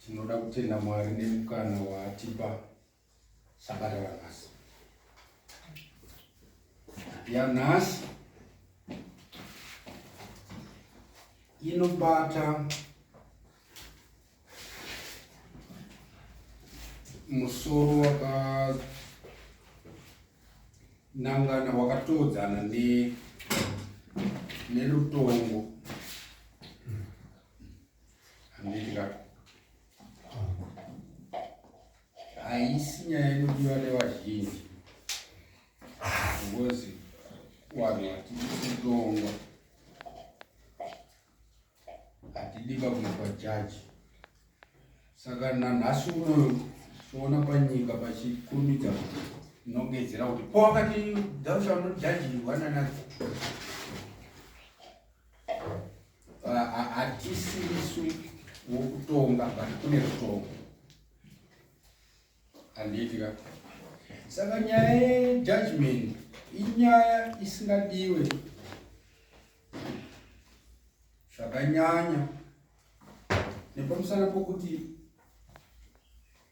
Tinoda kutenda Mwari nemukana waatipa sabata ranhasi. Yanhasi inobata musoro wakanangana wakatodzana ne nerutongo handiti ka haisi nyaya inodiwa nevazhinji because vanhu hatidi kutongwa hatidi kakuitwa jaji saka nanhasi unoyo tichiona panyika pachikurumidza kunongedzera kuti po wakati thou shall not judge one another hatisirisu wokutonga but kune rutongo handiti ka saka nyaya yejudgment inyaya isingadiwe zvakanyanya nepamusana pokuti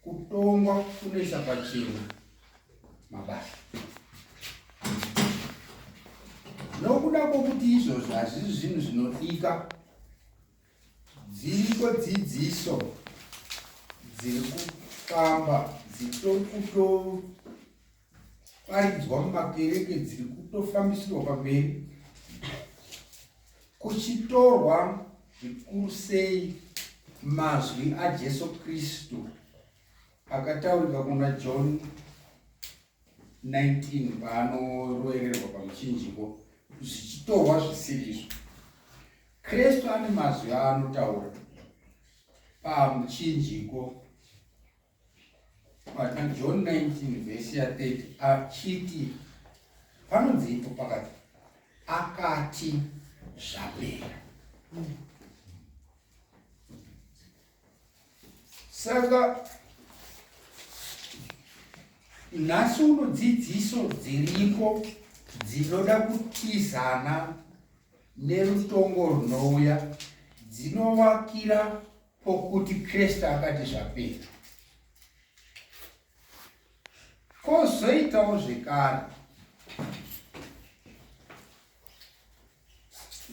kutongwa kunoisa pachena mabasa nokuda kwokuti izvozvo hazvisi zvinhu zvinodika dziriko dzidziso dziri kufamba dzitori kutoparidzwa mumakereke dziri kutofambisirwa pamberi kuchitorwa zvikuru sei mazwi aJesu Kristu akataurika kuna John 19 paanoroererwa pamuchinjiko zvichitorwa zvisiri izvo. Kristu ane mazwi aanotaura pamuchinjiko pana John 19 vhesi ya 30 achiti panonzi ipo pakati akati zvapera. Saka nhasi uno dzidziso dziriko dzinoda kutizana nerutongo runouya dzinovakira pokuti Kristu akati zvapera. Kozoitawo zvekare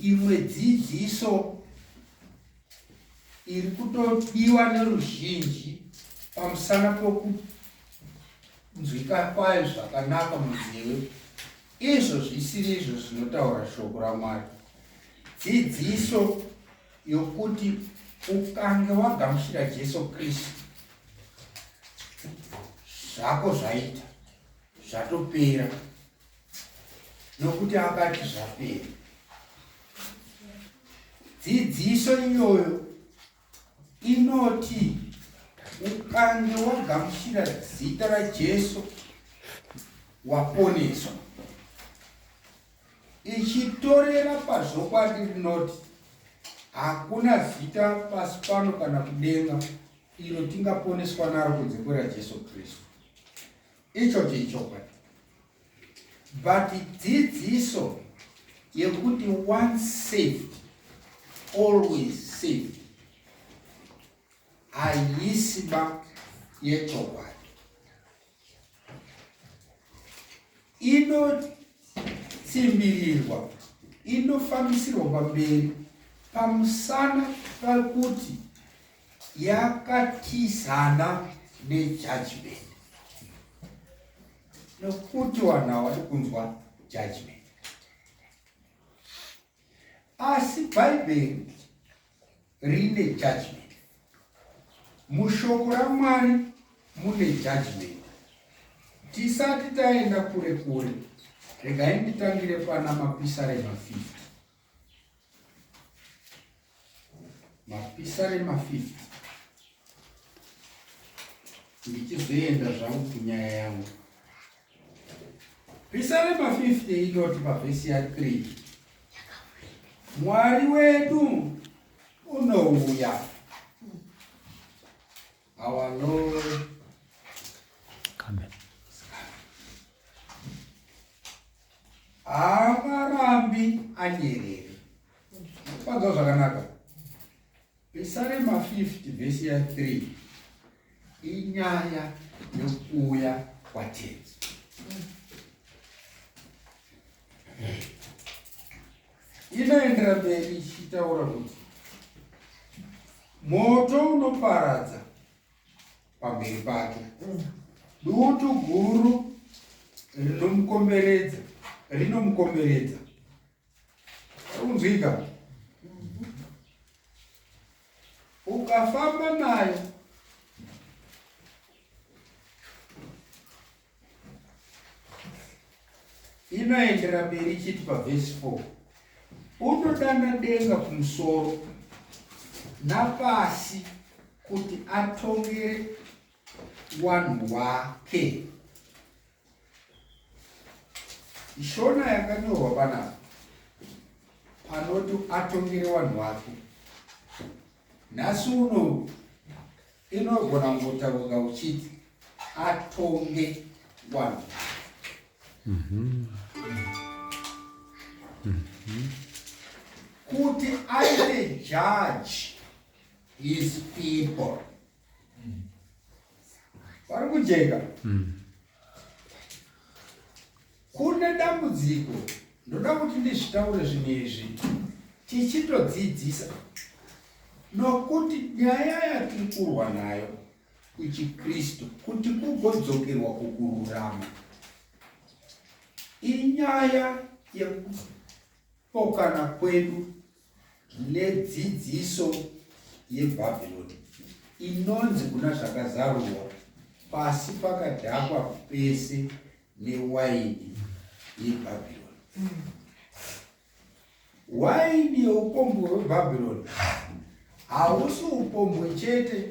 imwe dzidziso iri kutodiwa neruzhinji pamusana pokunzwika kwayo zvakanaka munzeve izvo zvisiri izvo zvinotaura shoko ramwari dzidziso yokuti ukange wagamuchira jesu kristu zvako zvaita zvatopera nokuti akati zvapera dzidziso iyoyo inoti ukange wagamuchira zita rajesu waponeswa ichitorera pazvokwadi rinoti hakuna zita pasi pano kana kudenga iro tingaponeswa naro kunze kwerajesu kristu ichocho ichokwadi but dzidziso yekuti once saved always saved haisi ba yechokwadi inotsimbirirwa inofambisirwa pamberi pamusana pakuti yakatizana nejudgment nokuti vanhu havadi kunzwa judgment asi bhaibheri rine judgment mushoko ramwari mune judgment tisati taenda kure kure regai nditangire pana mapisarema 50 Mapisarema 50 ndichizoenda zvangu kunyaya yangu. Pisarema 50 inoti pavhesi ya 3 Mwari wedu unouya. Our Lord Cometh. Haangarambi anyerere. Kwanzwa zvakanaka. Pisarema 50 vhesi ya 3 inyaya yokuuya kwaTenzi. Inoendera mberi ichitaura kuti moto unoparadza pamberi pake, dutu guru rinomukomberedza rinomukomberedza. Unzwika ukafamba nayo inoendera mberi ichiti pavhesi 4 unodana denga kumusoro napasi kuti atongere wanhu wake. Shona yakanyorwa panapa panoti atongere wanhu wake. Nhasi uno inogona kungotaurika uchiti atonge wanhu. Kuti aite judge his people. Vari kujeka. Kune dambudziko, ndoda kuti ndizvitaure zvinhu izvi tichitodzidzisa, nokuti nyaya yatiri kurwa nayo kuchiKristu kuti kugodzokerwa kukururama inyaya yekupokana kwedu nedzidziso yeBhabhironi inonzi kuna Zvakazarurwa pasi pakadhakwa pese newaini yeBhabhironi. Waini yeupombwe hweBhabhironi hausi upombwe chete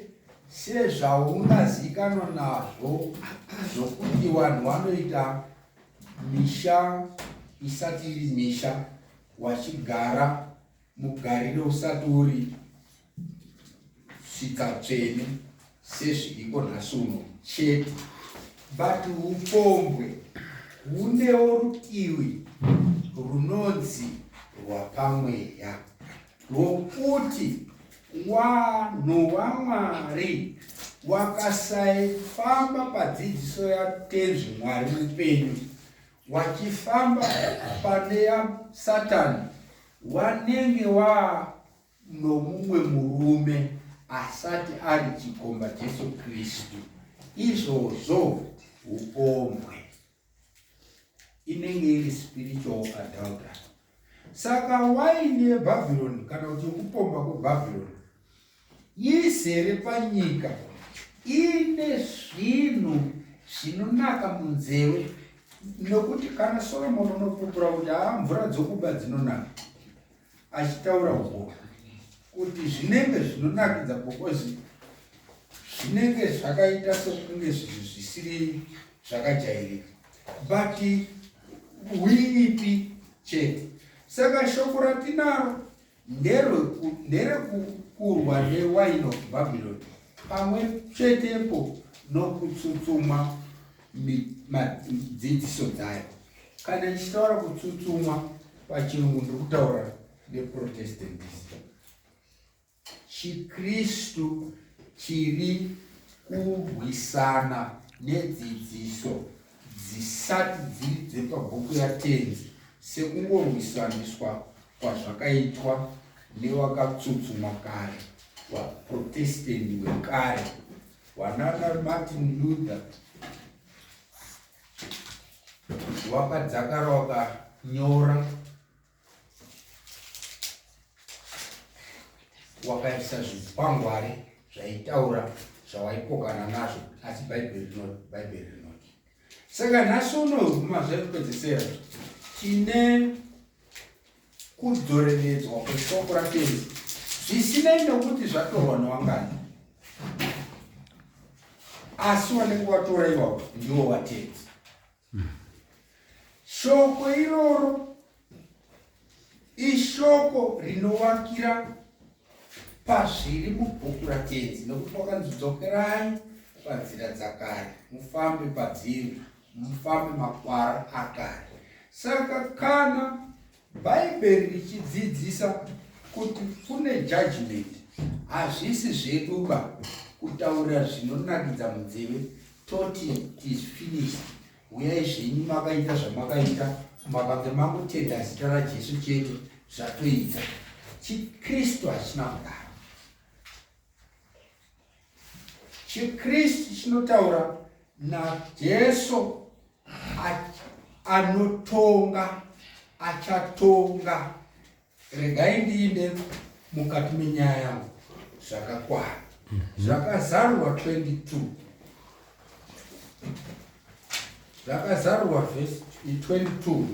sezvaungazikanwa nazvo zvokuti vanhu vanoita misha isati iri misha wachigara mugariro usati uri svitsa tsvene sezviriko nhasi uno chete, but upombwe hunewo rutivi runonzi rwapamweya rwokuti wanhu waMwari wakasaifamba padzidziso yaTenzi Mwari mupenyu wachifamba pane yaSatani wanenge wa nomumwe murume asati ari chikomba Jesu Kristu. Izvozvo upombwe, inenge iri spiritual adultery. Saka waini yeBhabhironi kana kuti yekupomba kweBhabhironi izere panyika ine zvinhu zvinonaka munzeve, nokuti kana Solomon unopupura kuti haa mvura dzokuba dzinonaka, achitaura uko kuti zvinenge zvinonakidza because zvinenge zvakaita sekunge zvinhu zvisiri zvakajairika, but huipi chete. Saka shoko ratinaro nderekukurwa newine of Babylon pamwe chetepo nokutsutsumwa dzidziso dzayo. Kana ndichitaura kutsutsumwa pachirungu ndiri kutaura neProtestantism. ChiKristu chiri kurwisana nedzidziso dzisati dziri dzepabhuku yaTenzi sekungorwisaniswa kwazvakaitwa newakatsutsumwa kare waProtestant wekare wanana Martin Luther wakadzakara wakanyora wakaisa zvikwangwari zvaitaura zvawaipokana nazvo, asi Bhaibheri rinoti, Bhaibheri rinoti. Saka nhasi uno mazuva ekupedzesera tine kudzoreredzwa kweshoko raTenzi zvisinei nokuti zvatorwa newangani, asi wanenge watora iwawo ndiwo waTenzi. Shoko iroro ishoko rinovakira pazviri mubhuku raTenzi, nokuti kwakanzi dzokerai panzira dzakare, mufambe padziri, mufambe makwara akare. Saka kana Bhaibheri richidzidzisa kuti kune judgment, Hazvisi zveduba kutaurira zvinonakidza munzeve toti it is finished. Huyai zvenyu makaita zvamakaita makange mangotenda zita raJesu chete zvatoita. ChiKristu hachina kudaro. ChiKristu chinotaura naJesu anotonga achatonga. Regai ndiinde mukati menyaya yangu zvakakwana. Zvakazarurwa 22 Zvakazarurwa vhesi 22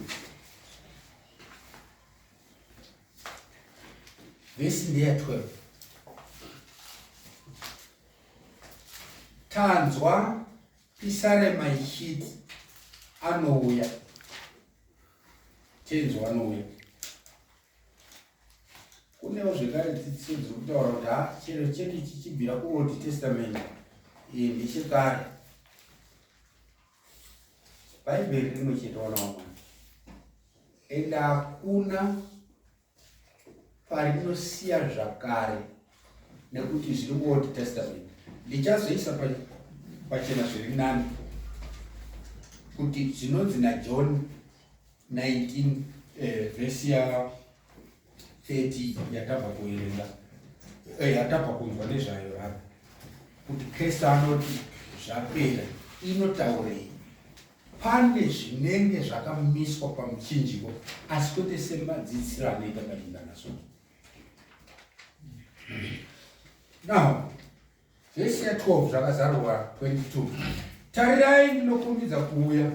vhesi ndeya 12 Tanzwa pisarema ichiti anouya Tenzi wanouya. Kunewo zvekare dzidziso dziri kutaura kuti ha chero chedu chichibvira kuOld Testament iyi ndechekare. Bhaibheri rimwe chete wana wamwari. Ende hakuna parinosiya zvakare nekuti zviri muOld Testament. Ndichazoisa pachena zviri nani kuti zvinonzi naJohn 19 eh, vhesi ya 30 yatabva kuverenga eh, yatabva kunzwa nezvayo rather kuti Kristu anoti zvapera inotaurei Pane zvinenge zvakamiswa pamuchinjiko asi kwete semadzidzisiro anoita panyika naso. Now, vhesi ya 12 zvakazarurwa 22. Tarirai ndinokurumidza kuuya.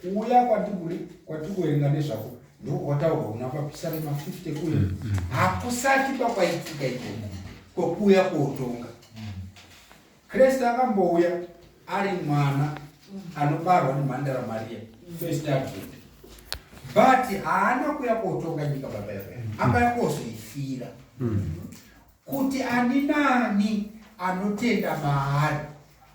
Kuuya kwatiri kuverenga nezvako ndokwataurwa kuna papisarema 50 kuya. Hakusati pakwaitika ikoko kwokuuya kotonga. Kristu akambouya ari mwana anobarwa nemhandara Maria first advent but haana kuya kotonga nyika baba yavo akaya kozoifira kuti ani nani anotenda maari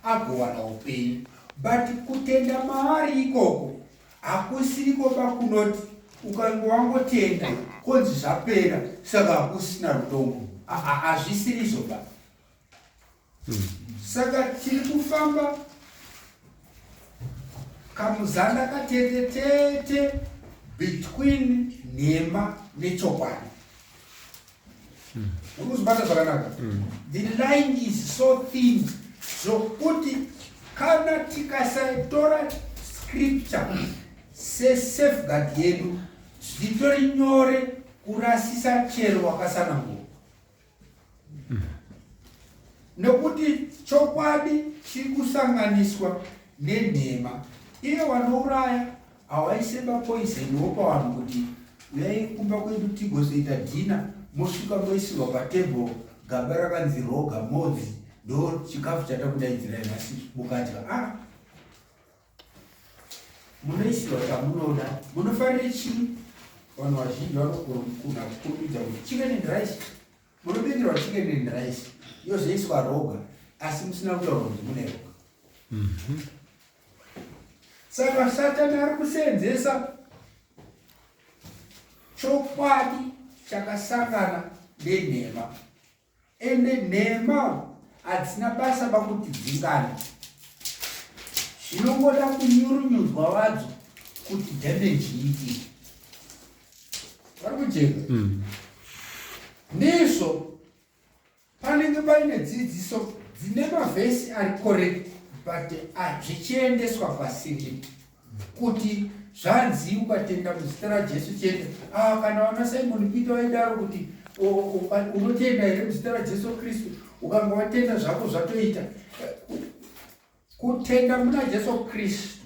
agowana upenyu but kutenda maari ikoko hakusiriko pakunoti ukange wangotenda konzi zvapera saka hakusina rutongo hazvisirizvo ba Saka tiri kufamba kamuzanda katete tete between nhema nechokwadi. Uri kuzvibata zvakanaka? The line is so thin zvokuti kana tikasatora scripture sesafeguard yedu zvitori nyore kurasisa chero wakasanangurwa. Nekuti chokwadi chiri kusanganiswa nenhema. Iye wanouraya hawaiseba poison wopa vanhu kuti uyai kumba kwedu tigozoita dhina mosvika moisirwa patable gaba rakanzi roga modzi ndo chikafu chatakudaidzirai nhasi mukadya ah munoisirwa chamunoda munofarire chii vanhu vazhinji vanogona kukurumidza kuti chicken and rice munobikirwa chicken and rice yozoiswa roga asi musina kutaura kuti mune roga mhm. Saka satani ari kuseenzesa chokwadi chakasangana nenhema Ende nhema hadzina basa pakuti dzingani. Zvinongoda kunyurunyudzwa wadzo kuti damage iitike. Vari kujeka? Mm. Ndizvo panenge paine dzidziso dzine mavhesi ari correct but zvichiendeswa pasiripo. Kuti zvanzi ukatenda muzita raJesu chete. Ah, kana vana Simon Peter vaidaro kuti unotenda here muzita raJesu Kristu, ukanga watenda zvako zvatoita. Kutenda muna Jesu Kristu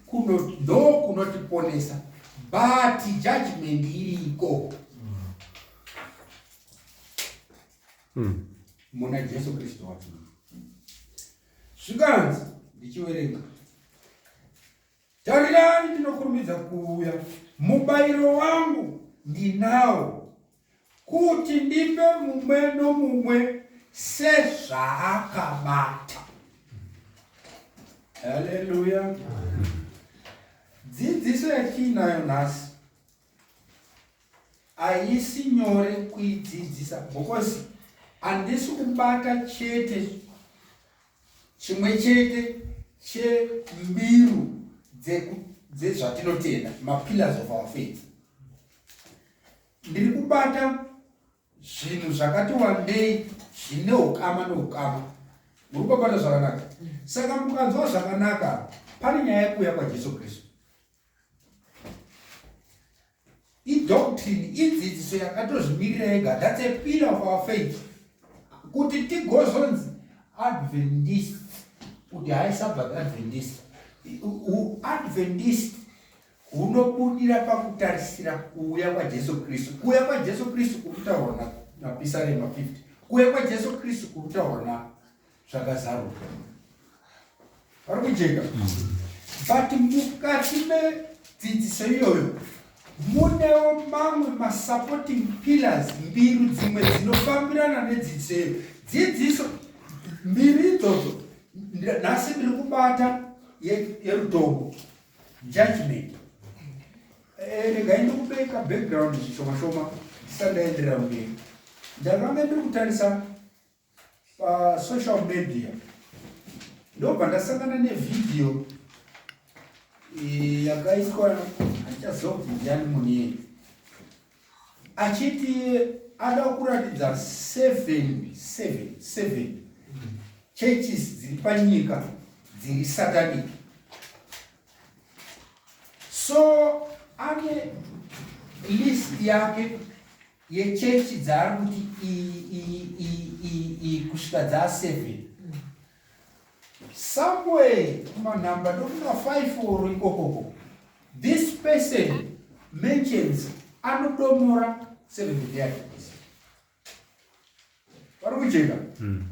kuno ndo kunotiponesa, but judgment iriko. Muna Jesu Kristu wacho. Zvikanzi ndichiverenga, tarirai ndinokurumidza kuuya, mubayiro wangu ndinawo, kuti ndipe mumwe nomumwe sezvaakabata. Haleluya! Dzidziso yatiinayo nhasi. Haisi nyore kuidzidzisa because handisi kubata chete chimwe chete chembiru dzezvatinotenda, mapillars of our faith. Ndiri kubata zvinhu zvakati wandei zvine ukama neukama. Muri kubata zvakanaka? Saka mukanzwa zvakanaka, pane nyaya yekuuya kwaJesu Kristu. Idoctrine, idzidziso yakatozvimirira yega. That's a pillar of our faith. Kuti tigozonzi Adventist, kuti hai Sabbath Adventist, Adventist hunobudira pakutarisira kuuya kwaJesu Kristu. Kuuya kwaJesu Kristu kuri kutaurwa naPisarema 50. Kuuya kwaJesu Kristu kuri kutaurwa na Zvakazarurwa. Pari kujeka. But mukati medzidziso iyoyo munewo mamwe masupporting pillars, mbiru dzimwe dzinofambirana nedzidziso iyoyo. Dzidziso mbiri idzodzo nhasi ndiri kubata yerutongo, judgment. Regai ndikupeka background zvishoma shoma ndisati ndaenderera mberi. Ndakanga ndiri kutarisa pasocial media ndobva ndasangana nevhidhiyo yakaiswa, handichaziva kuti ndiani munhu iyeye, achiti ada kuratidza 777 churches dziri panyika dziri satanic. So ane list yake yechechi dzaari kuti iyi, iyi, iyi, iyi, iyi, kusvika dzaa 7 somewhere kumanhamba, ndofunga 5 or ikokoko. This person mentions, anodomora Seventh Day Adventist. Vari kujeka?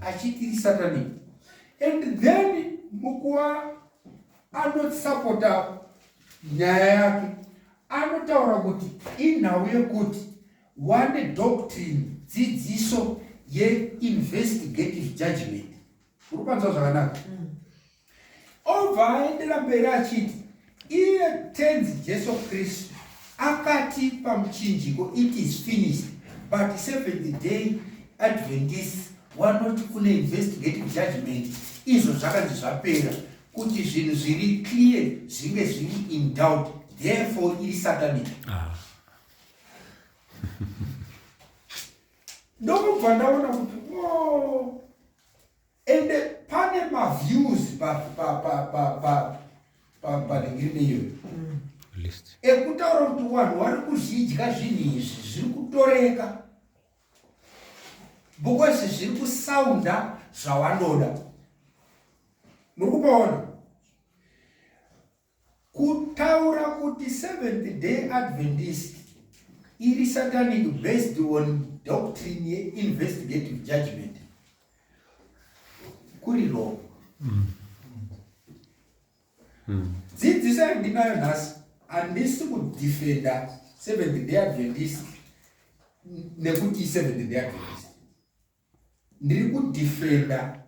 Achiti iri satanic, and then mukuva anosapota nyaya yake anotaura kuti inhau yekuti wane doctrine, dzidziso yeinvestigative judgment. Uri kwanzwa zvakanaka? Obva aendera mberi achiti iye Tenzi Jesu Kristu akati pamuchinjiko, "It is finished," but Seventh Day Adventist wanoti kune investigative judgment, izvo zvakanzi zvapera, kuti zvinhu zviri clear zvinge zviri in doubt, therefore iri satanic. Ndokubva ndaona kuti, oh, ende pane maviews panhingirine iyoyo list ekutaura kuti vanhu vari kuzvidya zvinhu izvi, zviri kutoreka because zviri kusaunda zvavanoda. Muri kupaona kutaura kuti Seventh Day Adventist iri satanic based on doctrine yeinvestigative judgment kuri wrong. Dzidziso yandinayo nhasi, handisi kudefenda Seventh Day Adventist nekuti iSeventh Day Adventist. Ndiri kudefenda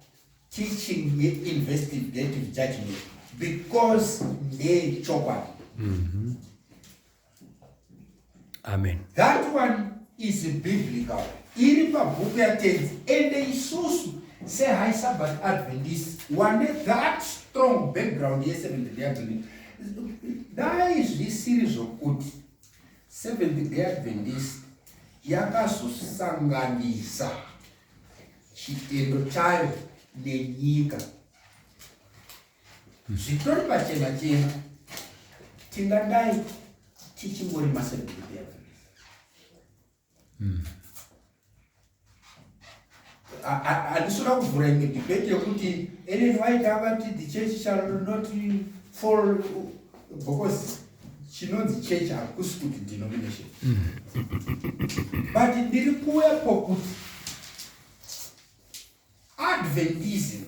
teaching yeinvestigative judgment because ndeyechokwadi. Amen. That one is biblical, iri pabhuku yaTenzi. Ende isusu sehigh Sabbath Adventist wane that strong background yeSeventh Day Adventist. Dai zvisiri zvokuti Seventh Day Adventist yakazosanganisa chitendo chayo nenyika zvitori pachena chena, tingadai tichingori maSeventh Day Adventist. Handisina kuvhura imwe debate yekuti Ellen White akati the church shall not fall, because chinonzi church hakusi kuti denomination. But ndiri kuuya pokuti Adventism,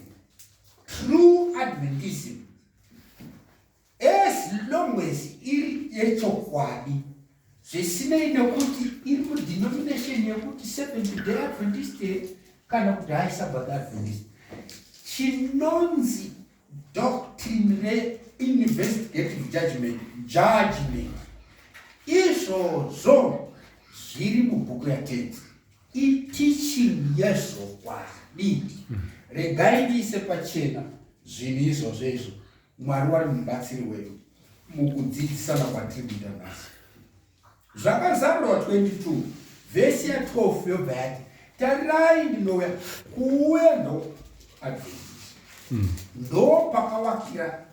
true Adventism, as long as iri yechokwadi, zvisinei nekuti iri mudenomination yekuti Seventh Day Adventist here kana kuti High Sabbath Adventist, chinonzi doctrine reinvestigative judgment, izvozvo. Zviri mubhuku yaTenzi iteaching yezvokwadi. Regai ndiise pachena zvinhu izvozvo izvo. Mwari wari mubatsiri wedu mukudzidzisana kwatiri kuita nhasi. Zvakazarurwa 22 vhesi ya 12 yobva yati, tarirai ndinouya. Kuuya ndo Adventist. Ndo pakavakira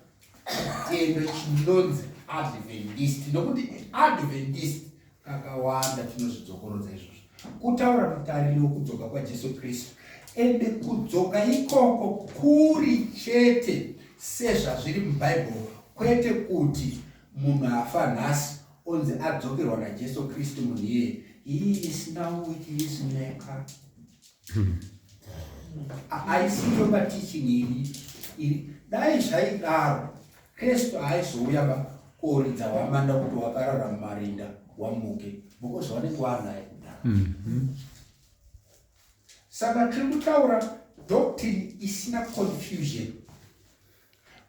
chitendo chinonzi Adventist, nokuti Adventist kakawanda tinozvidzokorodza izvozvo, kutaura mutariri wokudzoka kwaJesu Kristu. Ende kudzoka ikoko kuri chete sezvazviri muBhaibheri, kwete kuti munhu afa nhasi onzi adzokerwa naJesu Kristu. Munhu iyeye, he is now with his Maker. Aisiyo mateaching iri iri. Dai zvaidaro, Kristu haaizouya ba koridza hwamanda kuti wakarara mumarinda wamuke, because wanenge waanaye kudhara. Saka tiri kutaura doctrine isina confusion,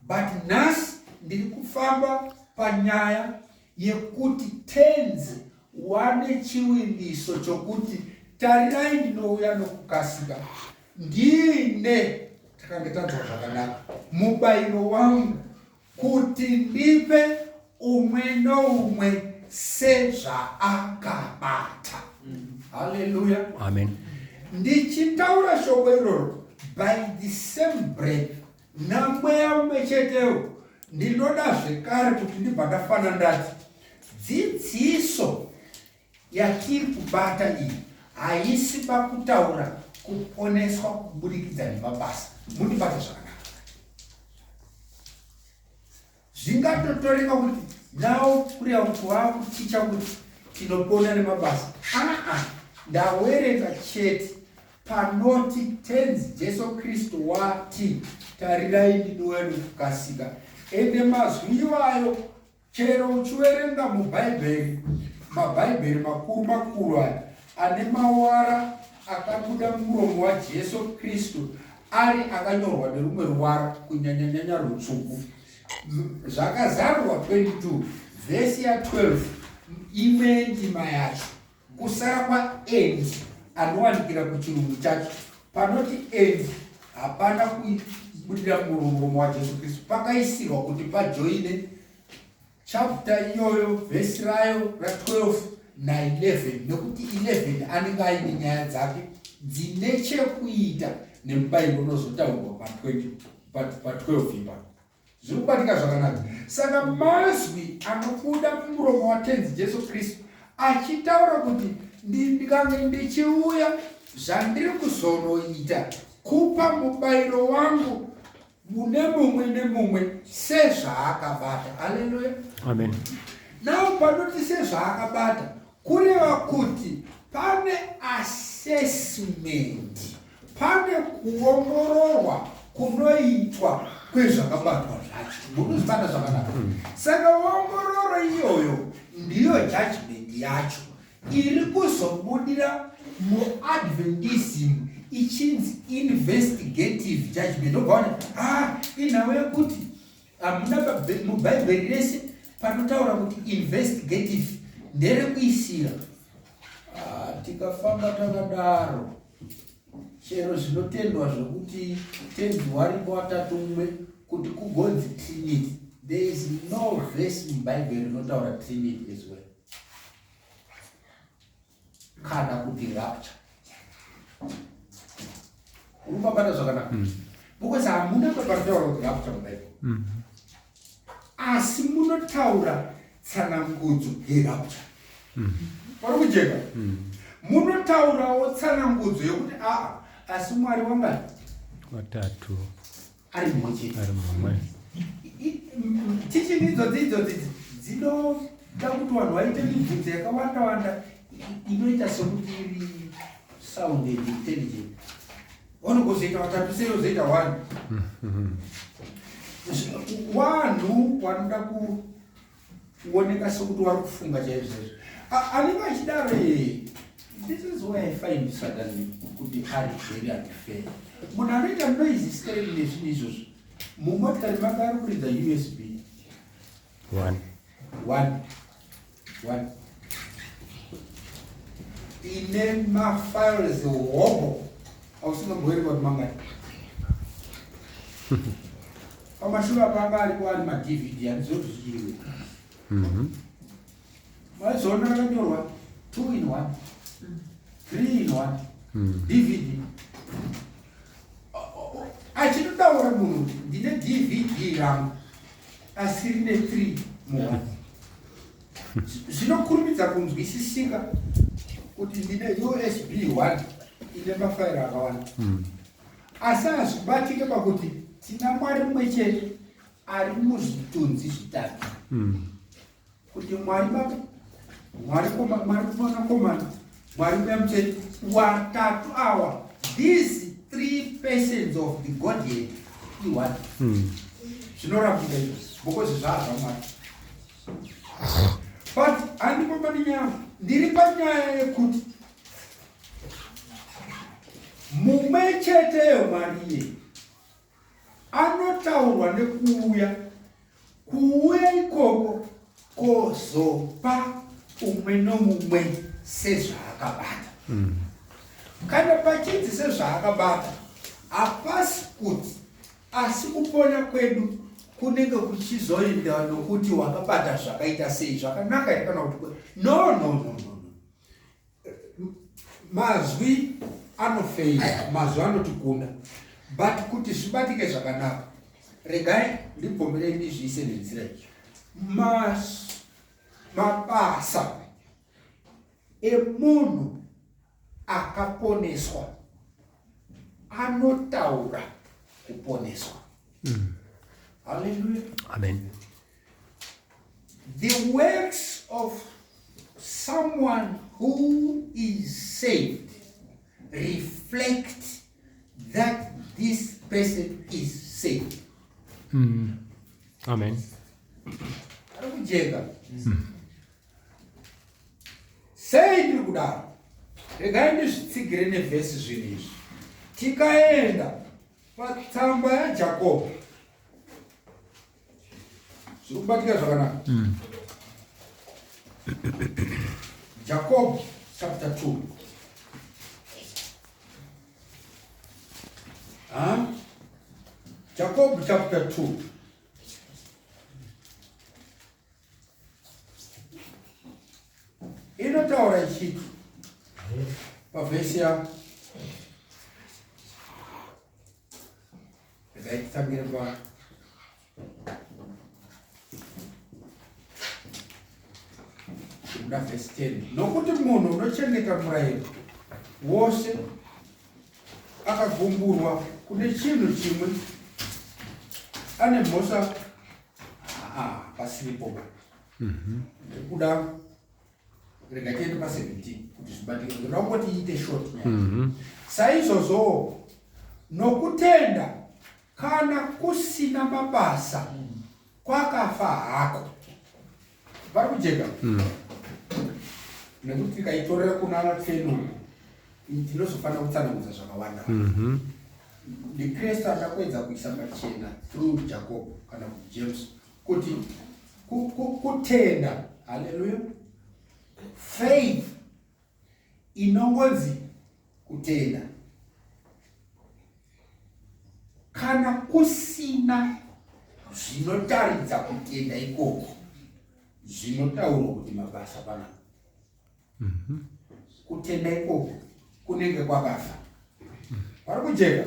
but nhasi ndiri kufamba panyaya yekuti Tenzi wane chivimbiso chokuti, tarirai ndinouya nokukasika, ndiine, takange tanzwa zvakanaka, mubayiro wangu kuti ndipe umwe noumwe sezvaakabata. Haleluya, amen. Ndichitaura shoko iroro, by the same breath, namweya umwe chetewo, ndinoda zvekare kuti ndibva ndafana ndati dzidziso yatiri kubata iyi haisi pakutaura kuponeswa kuburikidza nemabasa. Mundibate zvakanaka. Zvingatotoreka kuti now kureva kuti waakuticha kuti tinopona nemabasa. Aa, ndawerenga chete panoti Tenzi Jesu Kristu wati, tarirai ndinouya nokukasika. Ende mazwi iwayo, chero uchiwerenga muBhaibheri, mabhaibheri makuru makuru aya ane mawara akabuda mumuromo waJesu Kristu ari akanyorwa nerumwe ruwara, kunyanyanyanya rutsvuku. Zvakazarurwa 22 vhesi ya12, imwe ndima yacho, kusara kwaend anowanikira kuchirungu chacho, panoti and hapana kubudira muromo waJesu Kristu, pakaisirwa kuti pajoine chapter iyoyo, vhesi rayo ra12 na11, nekuti 11 anenge aine nyaya dzake dzine chekuita nemubayiro unozotaurwa pa12 ipapo. Zviri kubatika zvakanaka? Saka mazwi anobuda mumuromo waTenzi Jesu Kristu achitaura kuti ndikange ndichiuya, zvandiri kuzonoita kupa mubayiro wangu mune mumwe nemumwe sezvaakabata. Aleluya, amen. Now panoti sezvaakabata, kureva kuti pane assessment, pane kuongororwa kunoitwa kwezvakabatwa zvacho. Munozvibata zvakanaka? Saka ongororo iyoyo ndiyo judgment yacho iri kuzobudira muAdventism ichinzi investigative judgment. Obvaona, ah, inhau yekuti hamuna muBhaibheri rese panotaura kuti investigative nderekuisira. Ah, tikafamba takadaro, chero zvinotendwa zvokuti Tenzi waripo watatu mumwe, kuti kugonzi Trinity, there is no verse muBhaibheri rinotaura Trinity as well, kana kuti rapture. Uri kubata zvakanaka? Because hamuna panotaura kuti rapture muBhaibheri, asi munotaura tsanangudzo yerapture. Pari kujeka? Munotaurawo tsanangudzo yekuti aa, asi Mwari wangani? Watatu. Ari mumwe chete. Ari mumwe. Teaching idzodzi idzodzi dzinoda kuti vanhu vaite mibvunzo yakawanda wanda inoita sekuti iri sounded intelligent. Vanogozoita vatatu sei, ozoita one? Vanhu vanoda kuoneka sekuti vari kufunga chaizvo chaizvo. Anenge achidaro. This is where I find Satan kuti ari very unfair. Munhu anoita noise straight nezvinhu izvozvo, mumotikari make ari kuridza USB. One. One one. ine mafiles hobho ausingamboerenga kuti mangani. Pamashure apa anga aripo ari maDVD, handizivi kuti zvichiriwe. Maizoona rakanyorwa 2 in 1, 3 in 1 DVD. Achitotaura munhu kuti ndine DVD rangu asi rine 3 mu1. Zvinokurumidza kunzwisisika kuti ndine USB 1 ine mafairo akawanda, asi hazvibatike pakuti tina Mwari mumwe chete ari muzvitunzi zvitatu, kuti Mwari Baba, Mwari Mwanakomana, Mwari Mweya Mutsvene, watatu awa. These three persons of the Godhead ione. Zvinorambika izvo because zvaa zvaMwari. But handipo pane nyaya. Ndiri panyaya yekuti mumwe cheteyo Mwari anotaurwa nekuuya, kuuya ikoko kozopa umwe nomumwe sezvaakabata. Kana pachinzi sezvaakabata, hapasi kuti asi kupona kwedu kunenge kuchizoenda nokuti wakabata zvakaita sei, zvakanaka here kana kuti no, no, no, no. Mazwi anofeira, mazwi anotikunda, but kuti zvibatike zvakanaka, regai ndibvomerei ndizviise nenzira iyi. Mabasa emunhu akaponeswa anotaura kuponeswa. Hallelujah. Amen. The works of someone who is saved reflect that this person is saved. Amen. Ari kujeka sei ndiri kudaro? Regai ndizvitsigire nevhesi zvinhu izvi. Tikaenda patsamba yaJakobho, zviri kubatika zvakanaka. Jacob chapter 2. Huh? Jacob chapter 2 inotaura ichiti pavhesi ya, regai titangire pa kuda vhesi 10: "Nokuti munhu unochengeta murayiro wose akagumburwa kune chinhu chimwe, ane mhosva." Ah, pasiripo ba. Ndikuda, rega tiende pa17 kuti zvibatike. Ndoda kungoti iite short nyaya. "Saizvozvowo nokutenda, kana kusina mabasa, kwakafa hako." Vari kujeka? Nekuti tikaitorera kuna 10, tinozofanira kutsanangudza zvakawanda. NdiKristu akakuedza kuisa pachena through Jacob kana kuti James kuti kutenda, haleluya, faith inongonzi kutenda, kana kusina zvinotaridza kutenda ikoko, zvinotaurwa kuti mabasa panapa, kutenda ikoko kunenge kwakafa. Pari kujeka?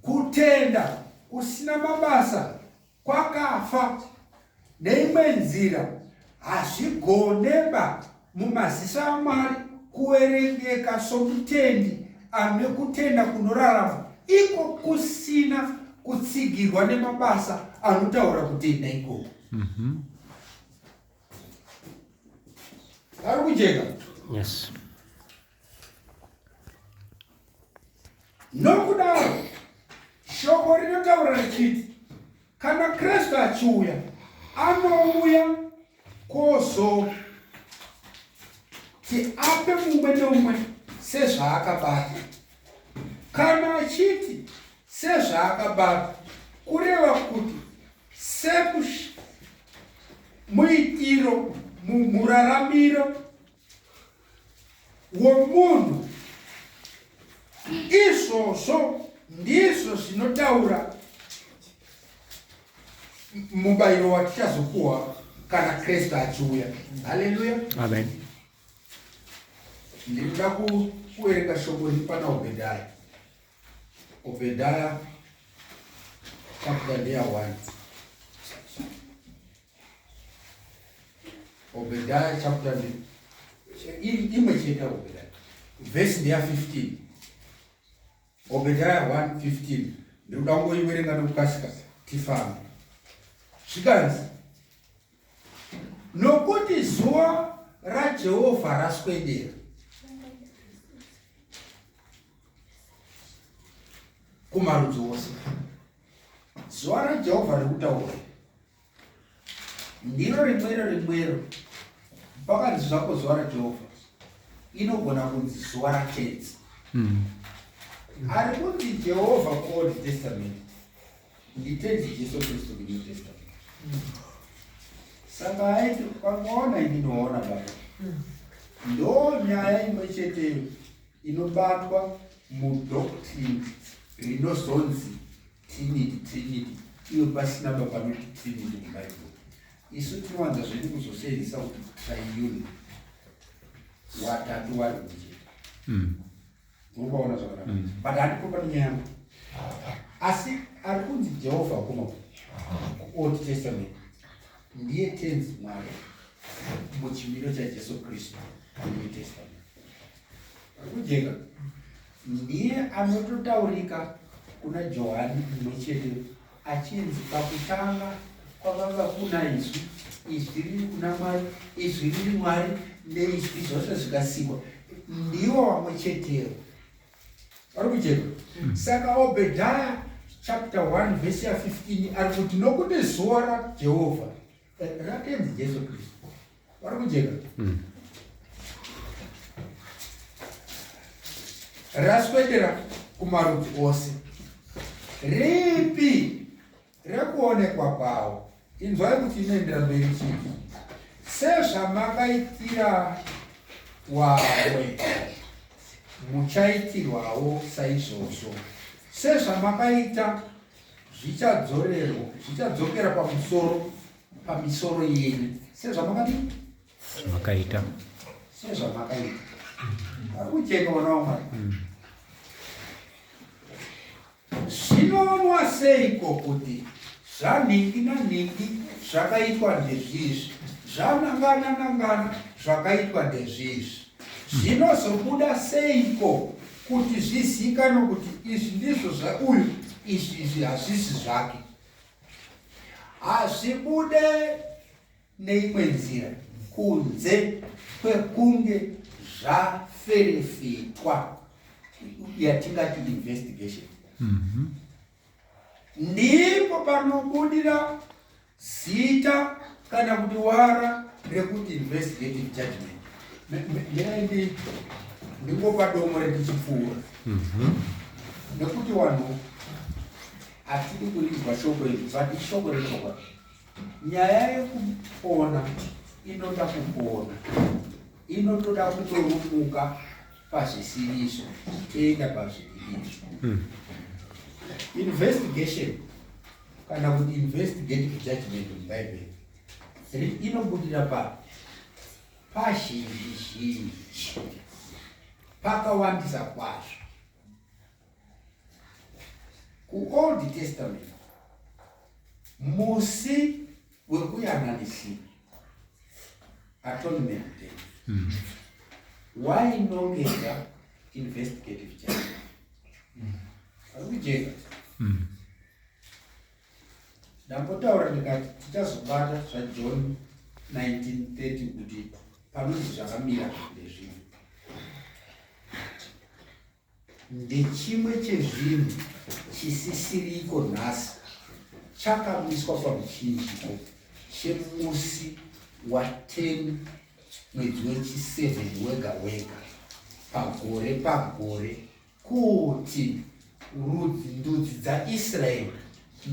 Kutenda kusina mabasa kwakafa. Neimwe nzira, hazvigoneba mumaziso aMwari kuverengeka somutendi ane kutenda kunorarama iko kusina kutsigirwa nemabasa anotaura kutenda ikoko. Ari kujeka? Yes. Nokudaro shoko rinotaura richiti kana Kristu achiuya, anouya kozoti ape mumwe nomumwe sezvaakabata. Kana achiti sezvaakabata, kureva kuti muitiro, muraramiro. womunhu izvozvo ndizvo zvinotaura mubayiro watichazopuwa kana kristu achiuya haleluya amen ndinoda kuverenga shoko riri pana obhedhaya obhedhaya chapter ndeya 1 Obadiah chapter imwe chete Obadiah verse ndeya 15 Obadiah 1:15 ndinoda kungoiverenga nokukasika tifambe zvikanzi nokuti zuva raJehovha raswedera kumarudzi ose zuva raJehovha riri kutaura ndiro rimwero rimwero pakanzi zvako zuva rajehovha inogona kunzi zuva ratenzi mm. Ari kunzi jehovha kuold testament nditenzi jesu kristu kunew testament mm. Saka aiti ukangoona ini ndinoona baba mm. Ndo nyaya imwe cheteyo inobatwa mudoctrine rinozonzi Trinity, Trinity, iyo pasina baba anoti Trinity muBible. Isu tinowanza zvedu kuzoseenzesa kuti triune, watatu wari muchete. Unopaona zvakanaka. But handipo pane nyaya yangu. Asi ari kunzi Jehovha kuma kuOld Testament ndiye tenzi Mwari muchimiro chaJesu Kristu kuNew Testament. Ari kujeka ndiye anototaurika kuna Johani mumwe chete achinzi pakutanga kwakanga kuna izwi, izwi riri kuna Mwari, izwi riri Mwari, neizwi zvose zvikasikwa. Ndiwo vamwe chetewo. Vari kujeka? Mm. Saka Obadiah chapter 1 verse ya 15 ari kuti nokuti zuva raJehovha eh, ratenzi Jesu Kristu. Vari kujeka? Mm. Raswedera kumarudzi ose. Ripi rekuonekwa kwawo? Inzwai kuti inoendera mberi chii. Sezvamakaitira wamwe muchaitirwawo saizvozvo. Sezvamakaita zvichadzorerwa zvichadzokera pamusoro pamisoro yenyu sezvamakadii zvamakaita sezvamakaita ari kujeka vana vamwari mm. zvinoonwa seiko kuti zvanhingi nanhingi zvakaitwa ndezvizvi zvanangana nangana zvakaitwa ndezvizvi zvinozobuda seiko kuti zvizikanwe kuti izvi ndizvo zvauyu izvi izvi hazvisi zvake hazvibude neimwe nzira kunze kwekunge zvaferefetwa yatingati investigation mm -hmm. Ndipo panobudira zita kana kuti wara rekuti investigative judgment. Mirai ndingopa domo retichipfuura mhm. nekuti vanhu hatidi kurinzwa shoko iri but ishoko rechokwadi. Nyaya yekupona inoda kupona, inotoda kutorumuka pazvisirizvo toenda pazviriizvo. Hmm. Investigation kana kuti investigative judgment mubhaibheri inobudira pa pazhinji zhinji pakawandisa kwazvo kuOld Testament musi wekuyananisira atonement day mm. wainongedza investigative judgment mm. ari kujeka mm. Ndambotaura ndikati tichazobata zvaJohn 1930 kuti panonzi zvakamira ndezvimwe. Ndechimwe chezvinhu chisisiriko nhasi chakamiswa pamuchinjiko chemusi wa10 mwedzi wechi7 wega wega pagore pagore Kuti rudzi ndudzi dzaIsraeri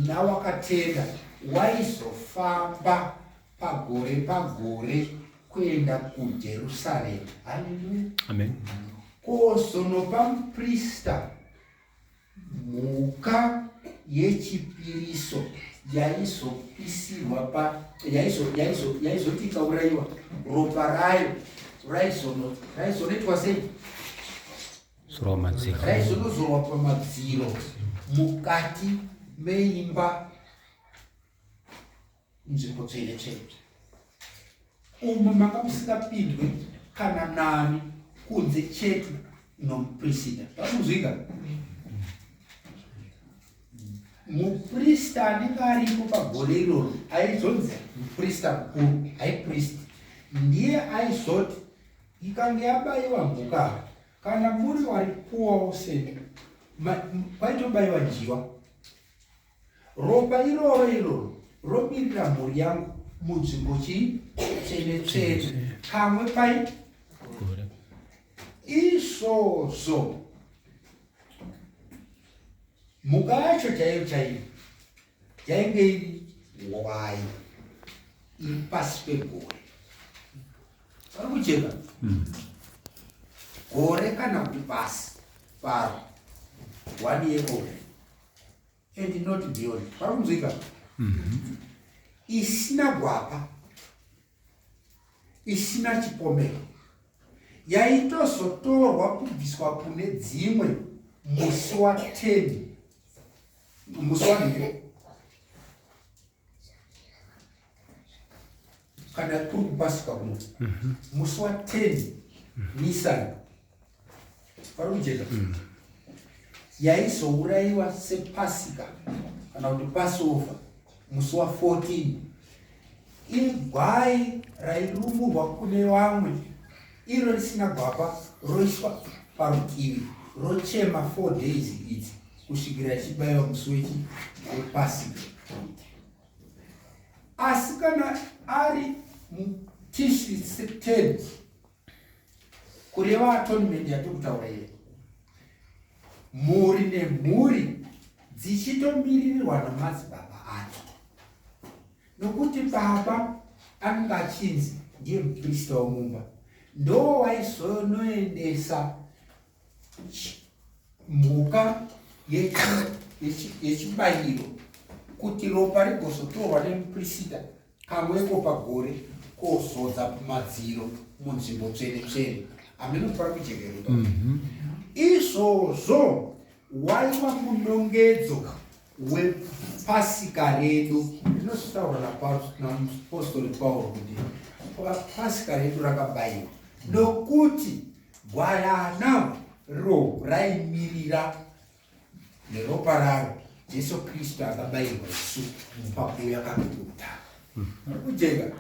nawakatenda waizofamba pagore pagore kuenda kuJerusarema. Haleluya, amen. Kozonopa muprista mhuka yechipiriso yaizopisirwa pa yaizoti ikaurayiwa, ropa rayo raizonoitwa sei? Zorwa madziro. Raizonozorwa pamadziro mukati meimba, nzvimbo tsvene tsvene, umo manga musingapindwe kana nani kunze chete nomuprista. Pakunzwika, muprista anenge aripo pagore iroro aizonzi muprista mukuru, high priest. Ndiye aizoti ikange yabayiwa mhuka, kana muri waripuwawo seni, kwaitobayiwa njiwa, ropa iroro iroro romirira mhuri yangu munzvimbo chii? Tsvene tsvene, kamwe pai gore. Izvozvo mhuka yacho chaiyo chaiyo yainge iri hwai iri pasi pegore. Vari kujeka gore kana kuti pasi paro, one year old and not beyond. Vari kunzwika? Isina gwapa, isina chipomero, yaitozotorwa kubviswa kune dzimwe musi wa10, musi wa kana kuri kupasika kuno, musi wa10 Nisan. Pari kujeka, yaizourayiwa sepasika kana kuti Passover musi wa14. Igwai rairumurwa kune vamwe, iro risina gwapa, roiswa parutivi, rochema 4 days idzi kusvikira ichibayiwa musi wechi wepasika. Asi kana ari muTishri 10, kureva atonement yatiri kutaura iye, mhuri nemhuri dzichitomiririrwa namadzibaba acho, nokuti baba anenge achinzi ndiye muprista womumba, ndo waizonoendesa mhuka yechibayiro kuti ropa rigozotorwa nemuprista kamweko pagore kozodza pamadziro munzvimbo tsvene tsvene. Hameno pari kujekereka. Izvozvo waiva munongedzo wepasika redu. Rinozotaurwa namupostori Pauro kuti pasika redu rakabayiwa, nokuti gwayana ro raimirira neropa raro Jesu Kristu akabayirwa isu pakuuya kakekutanga. Kujeka.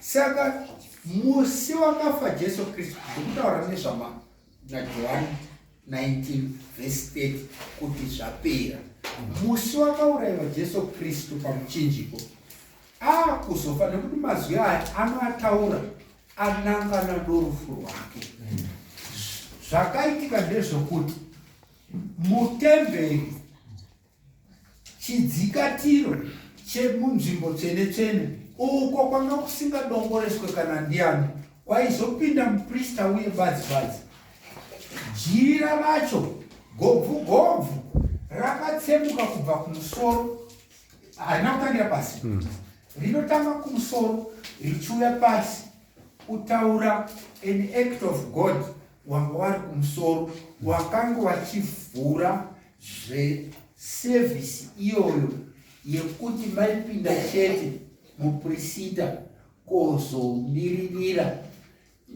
Saka musi wakafa Jesu Kristu, ndikutaura nezvama naJohani 19 vhesi 30 kuti zvapera. Musi wakaurayiwa Jesu Kristu pamuchinjiko, akuzofa, nekuti mazwi aya anoataura anangana norufu rwake. Zvakaitika ndezvokuti mutemberi, chidzikatiro chemunzvimbo tsvene tsvene, uko kwanga kusingadongoreswe kana ndiani, kwaizopinda muprista uye badzi badzi, jira racho gobvu gobvu rakatsemuka kubva kumusoro. Harina kutangira pasi, rinotanga kumusoro richiuya pasi, kutaura an act of God wanga wari kumusoro, wakanga wachivhura zvesevhisi iyoyo yekuti maipinda chete mupurisita kozomiririra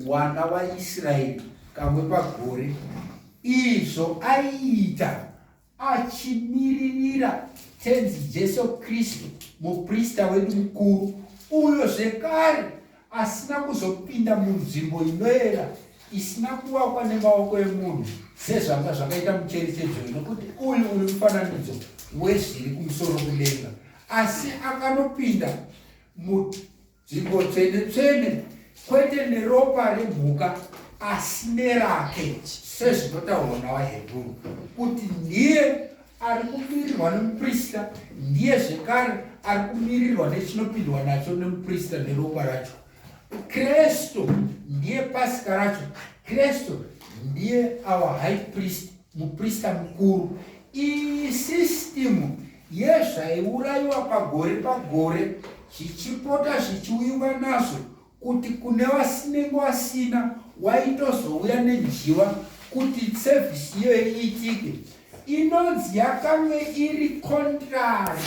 wana waIsraeri kamwe pagore. Izvo aiita achimiririra Tenzi Jesu Kristu, muprista wedu mukuru, uyo zvekare asina kuzopinda munzvimbo inoera isina kuvakwa nemaoko emunhu sezvanga zvakaita mucherechedzo, nokuti uyu uri mufananidzo wezviri kumusoro kudenga, asi akanopinda munzvimbo tsvene tsvene, kwete neropa remhuka asi nerake, sezvinotaurwa navaHebhuru kuti ndiye ari kumirirwa nemuprista, ndiye zvekare ari kumirirwa nechinopindwa nacho nemuprista neropa racho. Kristu ndiye pasika racho. Kristu ndiye our high priest, muprista mukuru. Iyi system yezvaiurayiwa pagore pagore zvichipota zvichiuyiwa nazvo kuti kune vasinenge vasina waitozouya nenjiva kuti service iyoyo iitike inonzi yakange iri contrary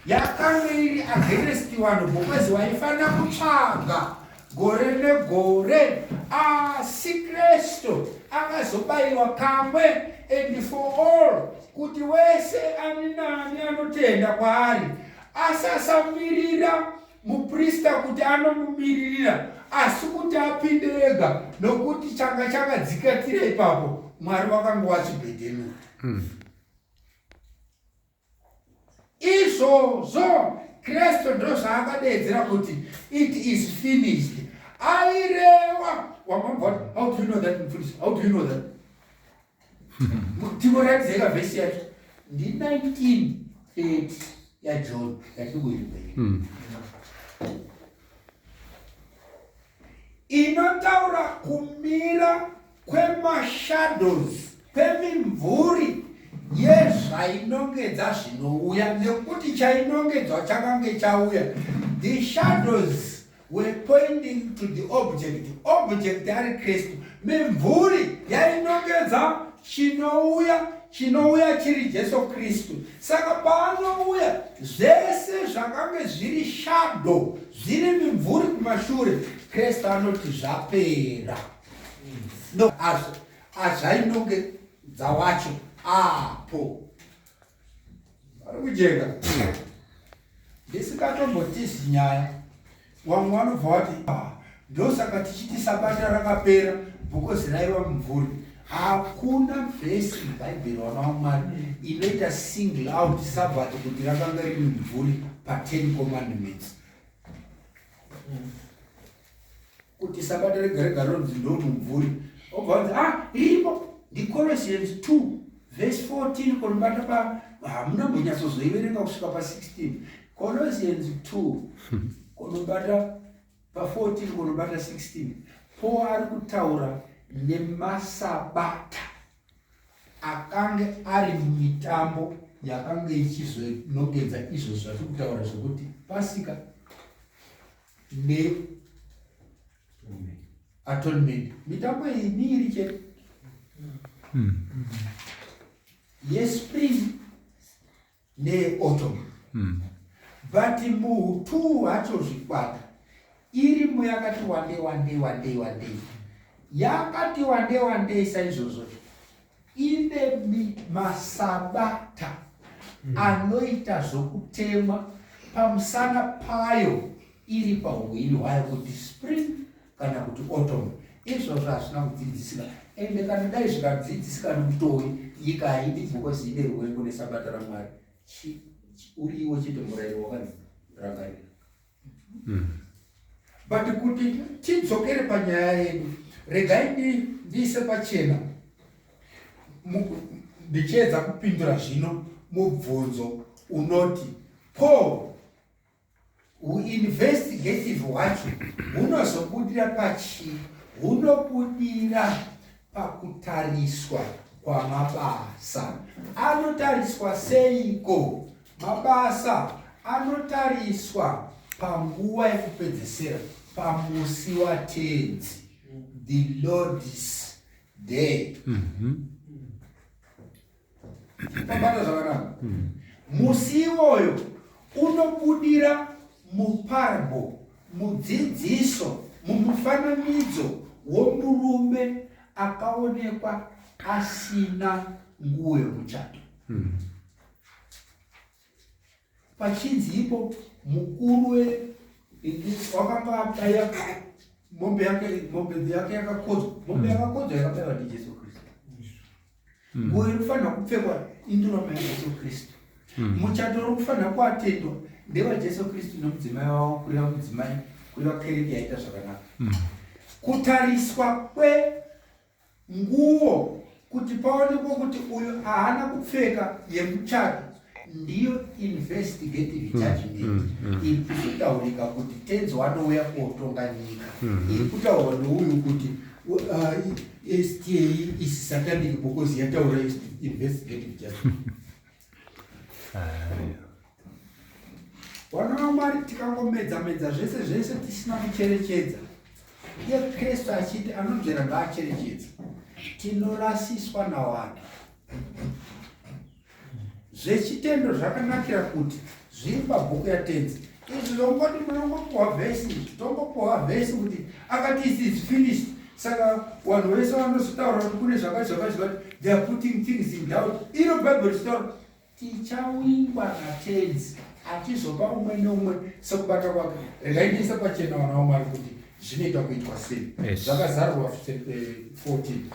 yakange iri against vanhu because waifanira kutsvaga gore negore asi kristu akazobayiwa kamwe and for all kuti wese ani naani anotenda kwaari asasamirira muprista kuti anomumiririra asi kuti apinde ega nokuti changa chakadzikatira ipapo mwari wakanga wachibhedhenura hmm. Izvozvo Kristu ndozvaakadeedzera kuti it is finished. Airewa wamamboti how do you know that mufundisi? How do you know that? Timoratidzeka vhesi yacho ndi 1930 yaJohn yatiri kuverenga iyi. Hmm. Inotaura kumira kwemashadows, kwemimvuri yezvainongedza zvinouya, nekuti chainongedzwa chakange chauya. The shadows were pointing to the object, object ari Kristu. Mimvuri yainongedza chinouya, chinouya chiri Jesu Kristu. Saka paanouya zvese zvakange zviri shadow, zviri mimvuri kumashure, Kristu anoti zvapera. No, azvainongedza wacho apo ari kujeka ndisingatombotizi nyaya wamwe vanobva vati ah, ndosaka tichiti sabata rakapera because raiva mumvuri hakuna vhesi mubhaibheri wana wamwari inoita single out sabata kuti rakanga riri mumvuri pa10 commandments kuti sabata rega rega ronzi ndo mumvuri obva wanzi ah iripo ndiColossians 2 verse 14 konobata pa hamuna mbonyatsozoiverenga kusvika pa 16 Colossians 2 konobata pa 14 konobata 16 po ari kutaura nemasabata akange ari mumitambo yakange ichizonongedza izvo zvatiri kutaura zvekuti pasika ne atonement mitambo iyi miiri chete hmm. yespring neyeautumn hmm. but muhutuu hwacho zvikwata irimo yakati wandei wandei wandei wandei yakati wandei wandei saizvozvo Ine masabata anoita zvokutemwa pamusana payo iri pahuini hwayo kuti spring kana kuti autumn. Izvozvo hazvina kudzidzisika ende kana dai zvikadzidzisika nomutowi nyika haidi because ine ruvengo nesabata raMwari. Uriwo chete murayiro wakanzi rangarira. Mm. But kuti tidzokere panyaya yedu, regai ndiise pachena ndichiedza kupindura zvino mubvunzo unoti ko huinvestigative hwacho hunozobudira pachii? Hunobudira pakutariswa kwamabasa. Anotariswa seiko? Mabasa anotariswa panguva yekupedzesera, pamusi waTenzi, the Lord's day. Pabata zvakanaka. Musi iwoyo unobudira muparable, mudzidziso, mumufananidzo womurume akaonekwa asina nguo yomuchato. Pachinzi ipo mukuru wakanga abaya mombe yake mombe yake yakakodzwa mombe hmm. yakakodzwa yakabaiwa ndijesu kristu hmm. nguo iri kufanira kupfekwa indurama yajesu kristu hmm. muchato uri kufanira kuatendwa ndewajesu kristu nomudzimai wavo kureva mudzimai kureva kereke yaita zvakanaka kutariswa kwe Nguo kuti paonekwe kuti uyu ahana kupfeka yemuchato. Ndiyo investigative judgment iri kuzotaurika kuti Tenzi wanouya kotonga nyika, iri kutaurwa nouyu kuti STA is satanic because yataura investigative judgment. Vana vaMwari, tikangomedza medza zvese zvese tisina kucherechedza, iye Kristu achiti anonzvera ngaacherechedza, tinorasiswa navanhu. Zvechitendo zvakanakira kuti zviri pabhuku yaTenzi. Izvi zvongoti munongopuhwa vhesi, tongopuhwa vhesi kuti akati it is finished. Saka vanhu vese vanozotaura kuti kune zvakati zvakati zvakati, they are putting things in doubt. Iro Bhaibheri richitaura tichawingwa naTenzi achizopa umwe neumwe sekubata kwake. Regai ndiise pachena, vana vaMwari, kuti zvinoita kuitwa sei. Zvakazarurwa 14.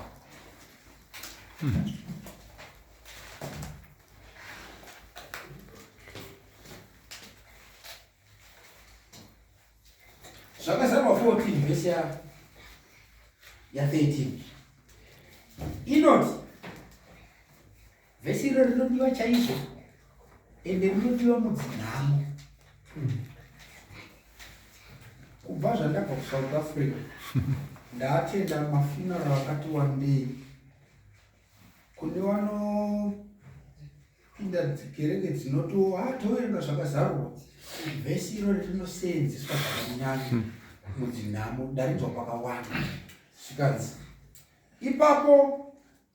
Zvakazarurwa 14 vhesi ya 13 inoti, vhesi iro rinodiwa chaizvo, ende rinodiwa mudzinhamo. Kubva zvandabva kuSouth Africa, ndaatenda mafuneral akati wandei. Kune vanopinda dzikereke dzinoti toverenga zvakazarurwa, vhesi iro rinoseenzeswa zvakanyanya mudzinhamo. Darinzwa kwakawanda. Zvikanzi, "Ipapo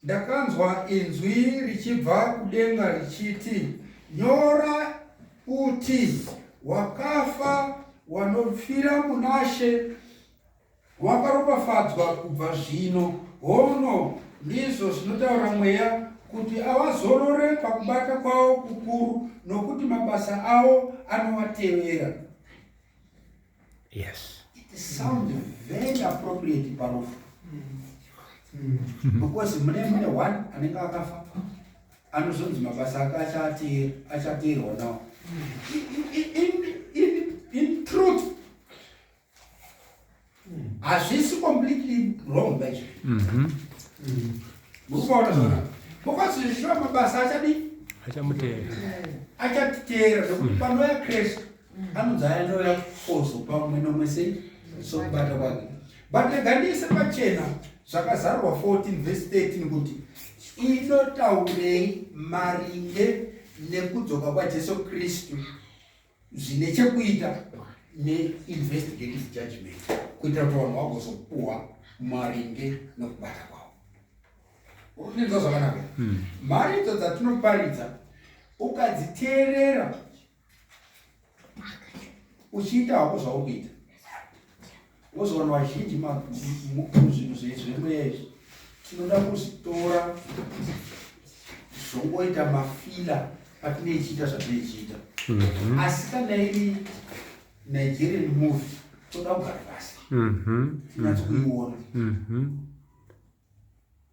ndakanzwa inzwi richibva kudenga richiti, 'Nyora kuti wakafa wanofira munaShe wakaropafadzwa kubva zvino. Hono, ndizvo zvinotaura Mweya, kuti avazorore pakubata kwavo kukuru, nokuti mabasa avo anovatevera.'" It sounds very appropriate parufu, because mune one anenge akafa anozonzi mabasa ake achateerwa nawo. In truth, hazvisi completely wrong baizvo. Muri kuona zvakanaka, because zvishuwa mabasa achadii? Achamuteera. Achatiteera, nekuti panouya Kristu anonzi ayanouya kozopa mumwe nomwe sei sokubata kwake. But rega ndiise pachena zvakazarurwa 14 vhesi 13 kuti inotaurei maringe nekudzoka kwaJesu Kristu zvine chekuita neinvestigative judgment, kuitira kuti vanhu vagozopuhwa maringe nokubata kwavo. Urinzwa zvakanaka? Mharidzo dzatinoparidza, ukadziteerera uchiita hako zvauri kuita, wozowana vazhinji muzvinhu zvemweya izvi tinoda kuzvitora zvongoita mafila patineichiita zvatinoichiita. Asi kana iri Nigerian movie, toda kugara pasi tinyatso kuiona,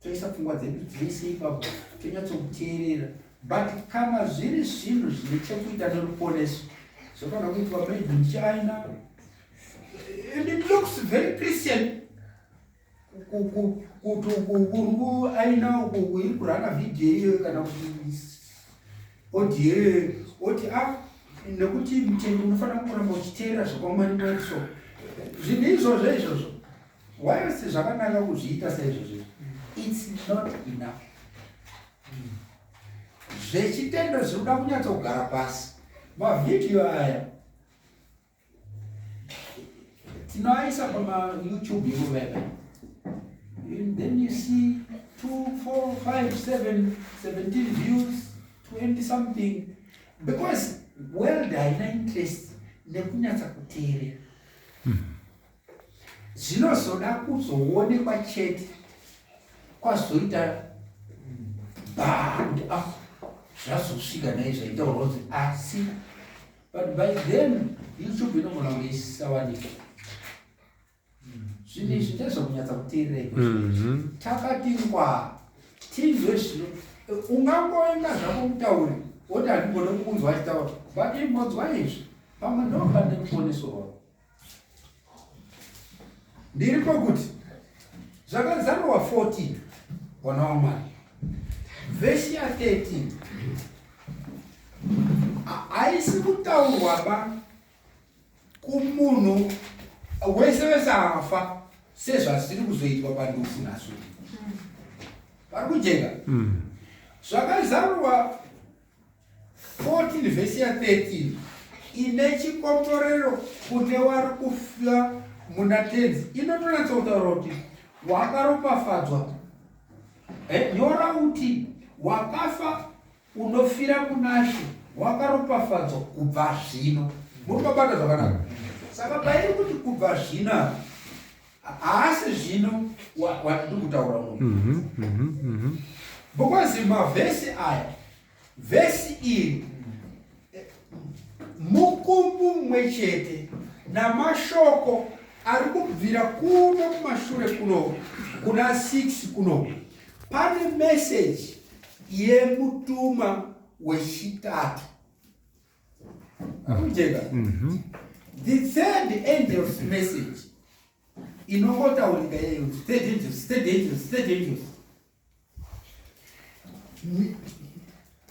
toisa pfungwa dzedu dzese ipapo, tonyatsokuteerera. But kana zviri zvinhu zvine chekuita neruponeso, zvofanira kuitwa made in China and it looks very Christian, kuti uri aina uku iri kurana vhidhiyo iyoyo kana kuti audio iyoyo, oti a nekuti mutendo unofanira kungoramba uchiteerera zvakwamwari Mwari. So zvinhu izvozvo izvozvo, whilst zvakanaka kuzviita saizvozvo, it's not enough. Zvechitendo zvinoda kunyatsogara pasi. Mavhidhiyo aya tinoaisa pamaYouTube ivo veve, then you see 2 4 5 7 17 views, 20 something, because world haina interest nekunyatsa kuteerera. Zvinozoda kuzoonekwa chete kwazoita bha kuti ah, zvazosvika nai zvaitaurwa kuti asi. But by then YouTube inogona kunge isisawanika. Zvinhu izvi ndezvokunyatsa kuteerera iko. Takati ngwa tinzwe zvino. Ungangoenda zvako mutauri woti handimbode kukunzwa achitaura, but imbonzwa izvi, pamwe ndo pane ruponeso rwako. Ndiri pokuti zvakazarurwa 14, wana waMwari, vhesi ya13. kutaurwa ba kumunhu wese wese afa sezvasiri kuzoitwa pandufu naso. Vari kujeka. Zvakazarurwa 14 vhesi ya 13 ine chikomborero kune wari kufa muna Tenzi inotonatsa kutaura kuti wakaropafadzwa. Nyora uti wakafa unofira munaShe wakaropafadzwa kubva zvino. Muri mabata zvakanaka. Saka pairi kuti kubva zvino apa, haasi zvino watiri kutaura uno. Because mavhesi aya, vhesi iri mukumbu mumwe chete namashoko ari kubvira kuno kumashure kuno kuna 6 kuno pane meseji yemutumwa wechitatu. Akujeka. The third angel's message inongotaurika iyeyo, third angels, third angels, third angels.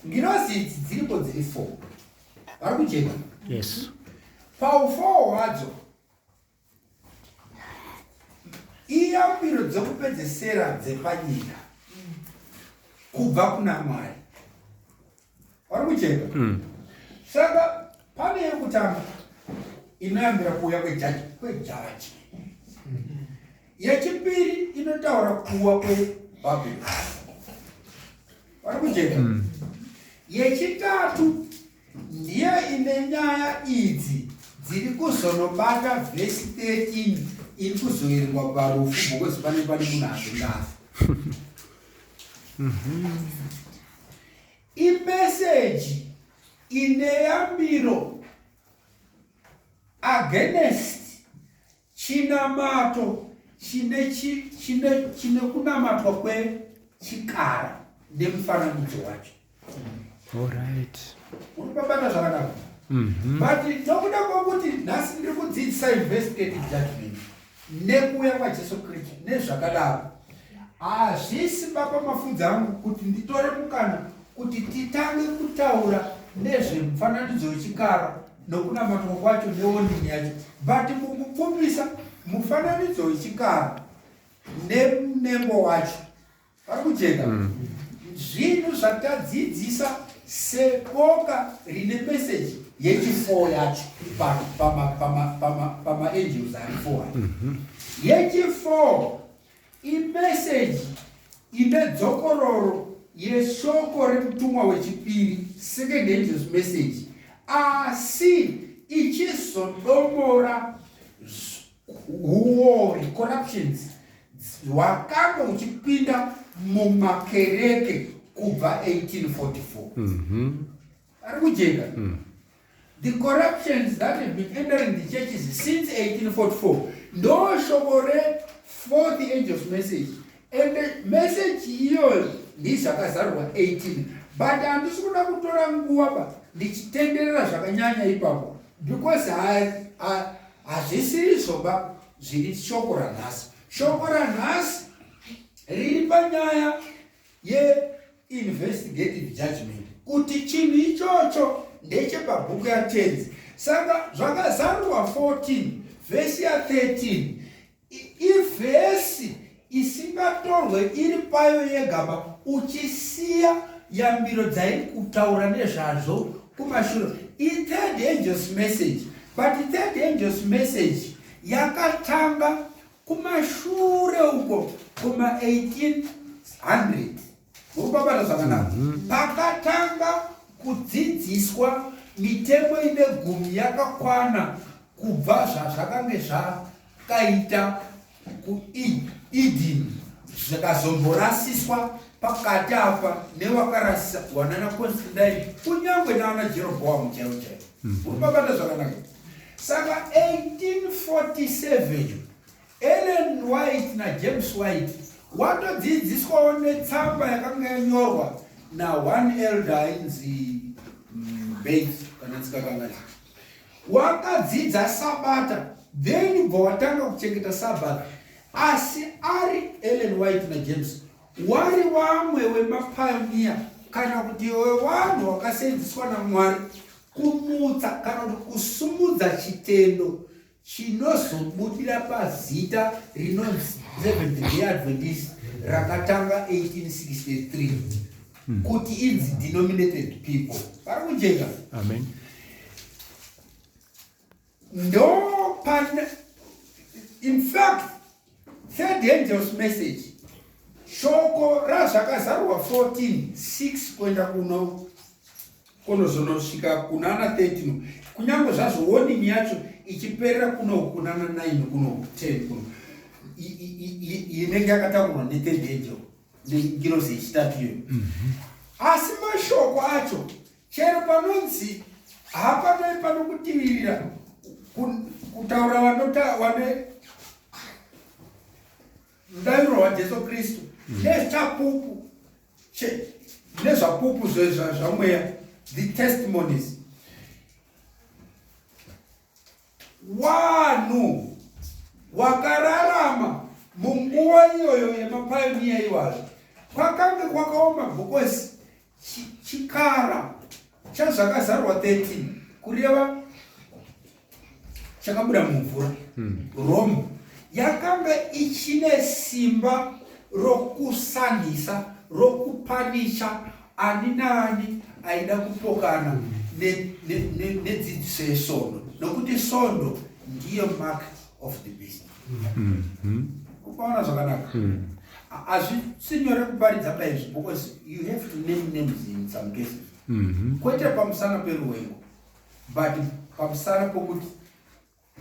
Ngirozi idzi dziripo dziri 4. Vari kujeka. Yes. Pau4 hwadzo iyambiro dzekupedzesera dzepanyika kubva kuna Mwari. Vari kujeka. Saka pane yekutanga inoyambira kuuya kwejaji kwejaji. Yechipiri inotaura kuwa kweBhabhironi. Vari kujeka. Yechitatu ndiyo ine nyaya idzi dziri kuzonobata vhesi 13 iri kuzoerengwa parufu, because pane munhu azingafa. Imeseji ine yambiro against chinamato chine chine chine kunamatwa kwechikara nemufananidzo wacho. Alright. Uri kubata zvakanaka. But nokuda kwokuti nhasi ndiri kudzidzisa investigative judgment nekuuya kwaJesu Kristu nezvakadaro, hazvisi baba mafudzi angu kuti nditore mukana kuti titange kutaura nezvemufananidzo wechikara nokunamatwa kwacho newarning yacho. But mukupfupisa, mufananidzo wechikara nemunembo wacho, vari kujeka, zvinhu zvatadzidzisa seboka rine meseji yechi4 yacho pamaangels ari 4 aya. Yechi4 imeseji ine dzokororo yeshoko remutumwa wechipiri, second angel's message, asi ichizodomora huori, corruptions, hwakanga huchipinda mumakereke kubva 1844. Ari kujeka. The corruptions that have been entering the churches since 1844 ndo shoko refourth angel's message, and message iyoyo ndizvakazarurwa 18. But handisi kuda kutora nguva ba ndichitenderera zvakanyanya ipapo, because hazvisiri zvoba zviri shoko ranhasi. Shoko ranhasi riri panyaya yeinvestigative judgment, kuti chinhu ichocho ndechepabhuku yaTenzi. Saka zvakazarurwa 14 vhesi ya13 ivhesi isingatorwe iri payo yegaba uchisiya yambiro dzairi kutaura nezvazvo kumashure. Ithird angel's message, but third angel's message yakatanga kumashure uko kuma 1800. Murikubabata zvakanaka. Pakatanga kudzidziswa mitemo ine gumi yakakwana kubva zvazvakange zvakaita kuEden, zvikazomborasiswa pakati apa newakarasisa wanana Constantine, kunyange naana Jeroboamu chaivo chaivo. Uri zvakanaka. Saka 1847 Ellen White naJames White watodzidziswawo netsamba yakanga yanyorwa naone elder ainzi Bates kana ndisikakanganisi. Wakadzidza Sabata, then bva watanga kuchengeta Sabata. Asi ari Ellen White naJames wari wamwe wemapioneer, kana kuti wevanhu wakasenzeswa naMwari. Kumutsa kana kuti kusumudza chitendo chinozobudira pazita rinonzi Seventh Day Adventist rakatanga 1863 kuti inzi denominated people. Pari kujeka? Amen. Ndo pane, in fact, third angel's message, shoko raZvakazarurwa 14 6 kuenda kuno kunozonosvika kunana 13, kunyange zvazvo warning yacho ichiperera kuno kunana 9 kuno 10 kuno, inenge yakataurwa nethird angel, nengirozi yechitatu iyoyo. Asi mashoko acho, chero panonzi hapanoi panokutivirira kutaura vanota vane rudaviro rwaJesu Kristu nechapupu nezvapupu zvamweya, the testimonies, vanhu wakararama munguva iyoyo yemapioneer iwazvo, kwakange kwakaoma, because chikara chaZvakazarurwa 13, kureva chakabuda mumvura, Rome, yakanga ichine simba rokusanisa, rokupanisha ani naani aida kupokana nedzidziso yesondo, nokuti sondo ndiyo mark of the beast. Ukaona zvakanaka, hazvisi nyore kuparidza paizvi, because you have to name names in some cases, kwete pamusana peruwengo, but pamusana pokuti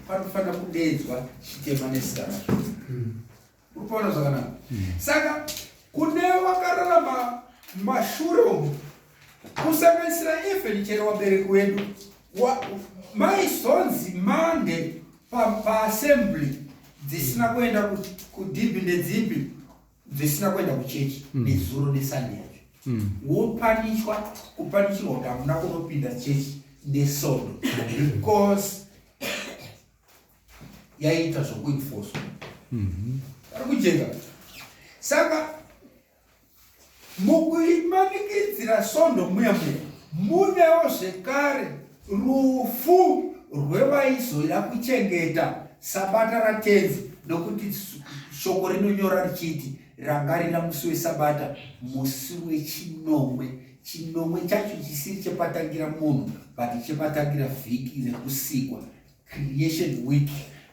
panofanira kudedzwa chitema nezita racho. Uri kuona zvakanaka? Saka kune vakararama mashure umu, kusanganisira even chero vabereki wedu, maizonzi mande paassembly dzisina kuenda kudhibhi, ndedzipi dzisina kuenda kuchechi nezuro neSunday yacho, wopanishwa, kupanishirwa kuti hamuna kunopinda chechi nesondo, because yaiita zvokuenforcwa. Ari kujeka? Saka mukuimanikidzira sondo muya muya munewo zvekare rufu rwevaizoda kuchengeta sabata raTenzi, nokuti shoko rinonyora richiti, "Rangarira musi wesabata, musi wechinomwe." Chinomwe chacho chisiri chepatangira munhu, but chepatangira vhiki rekusikwa, creation week.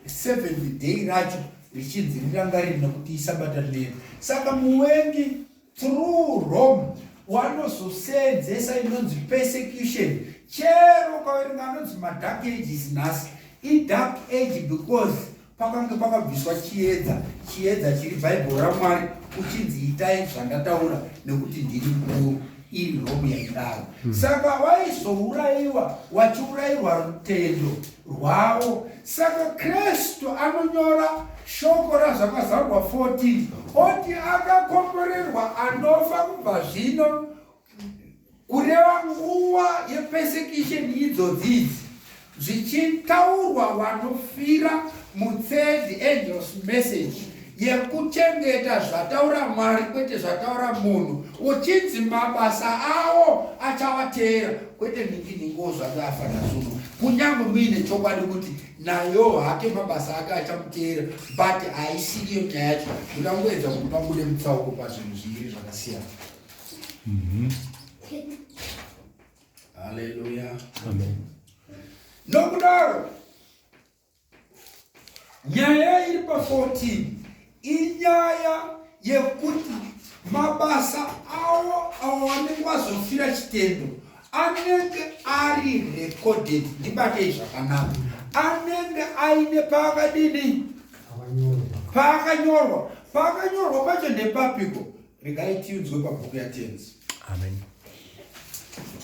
Seventh day racho richinzi rirangarire nekuti isabata rineri. Saka muvengi through Rome wanozoseenzesa inonzi persecution. Chero ukaverenga anonzi madark ages nhasi, idark age because pakanga pakabviswa chiedza, chiedza chiri Bhaibheri raMwari, uchinzi itai zvandataura nekuti ndiri mukuru. Iri Rome yaidaro. Saka vaizourayiwa, vachiurayirwa rutendo rwavo. Saka Kristu anonyora shoko raZvakazarurwa 14 oti, "Akakomborerwa anofa kubva zvino," kureva nguva yepersecution idzodzi idzi, zvichitaurwa vanofira muthird angels message yekuchengeta zvataura Mwari, kwete zvataura munhu, uchinzi mabasa avo achavateera, kwete ninginingiwo zvakafa nazuno, kunyange muine chokwadi kuti nayo hake mabasa ake achamuteera, but haisiriyo nyaya yacho. Ndingangoedza kuti pabude mutsauko pazvinhu zviviri zvakasiyana. Haleluya. Amen. Nokudaro nyaya iri pa14 inyaya yekuti mabasa avo avo vanenge vazofira chitendo anenge ari recorded. Ndibatei zvakanaka, anenge aine paakadini, paakanyorwa. Paakanyorwa pacho ndepapiko? Regai tiunzwe pabhuku yaTenzi. Amen.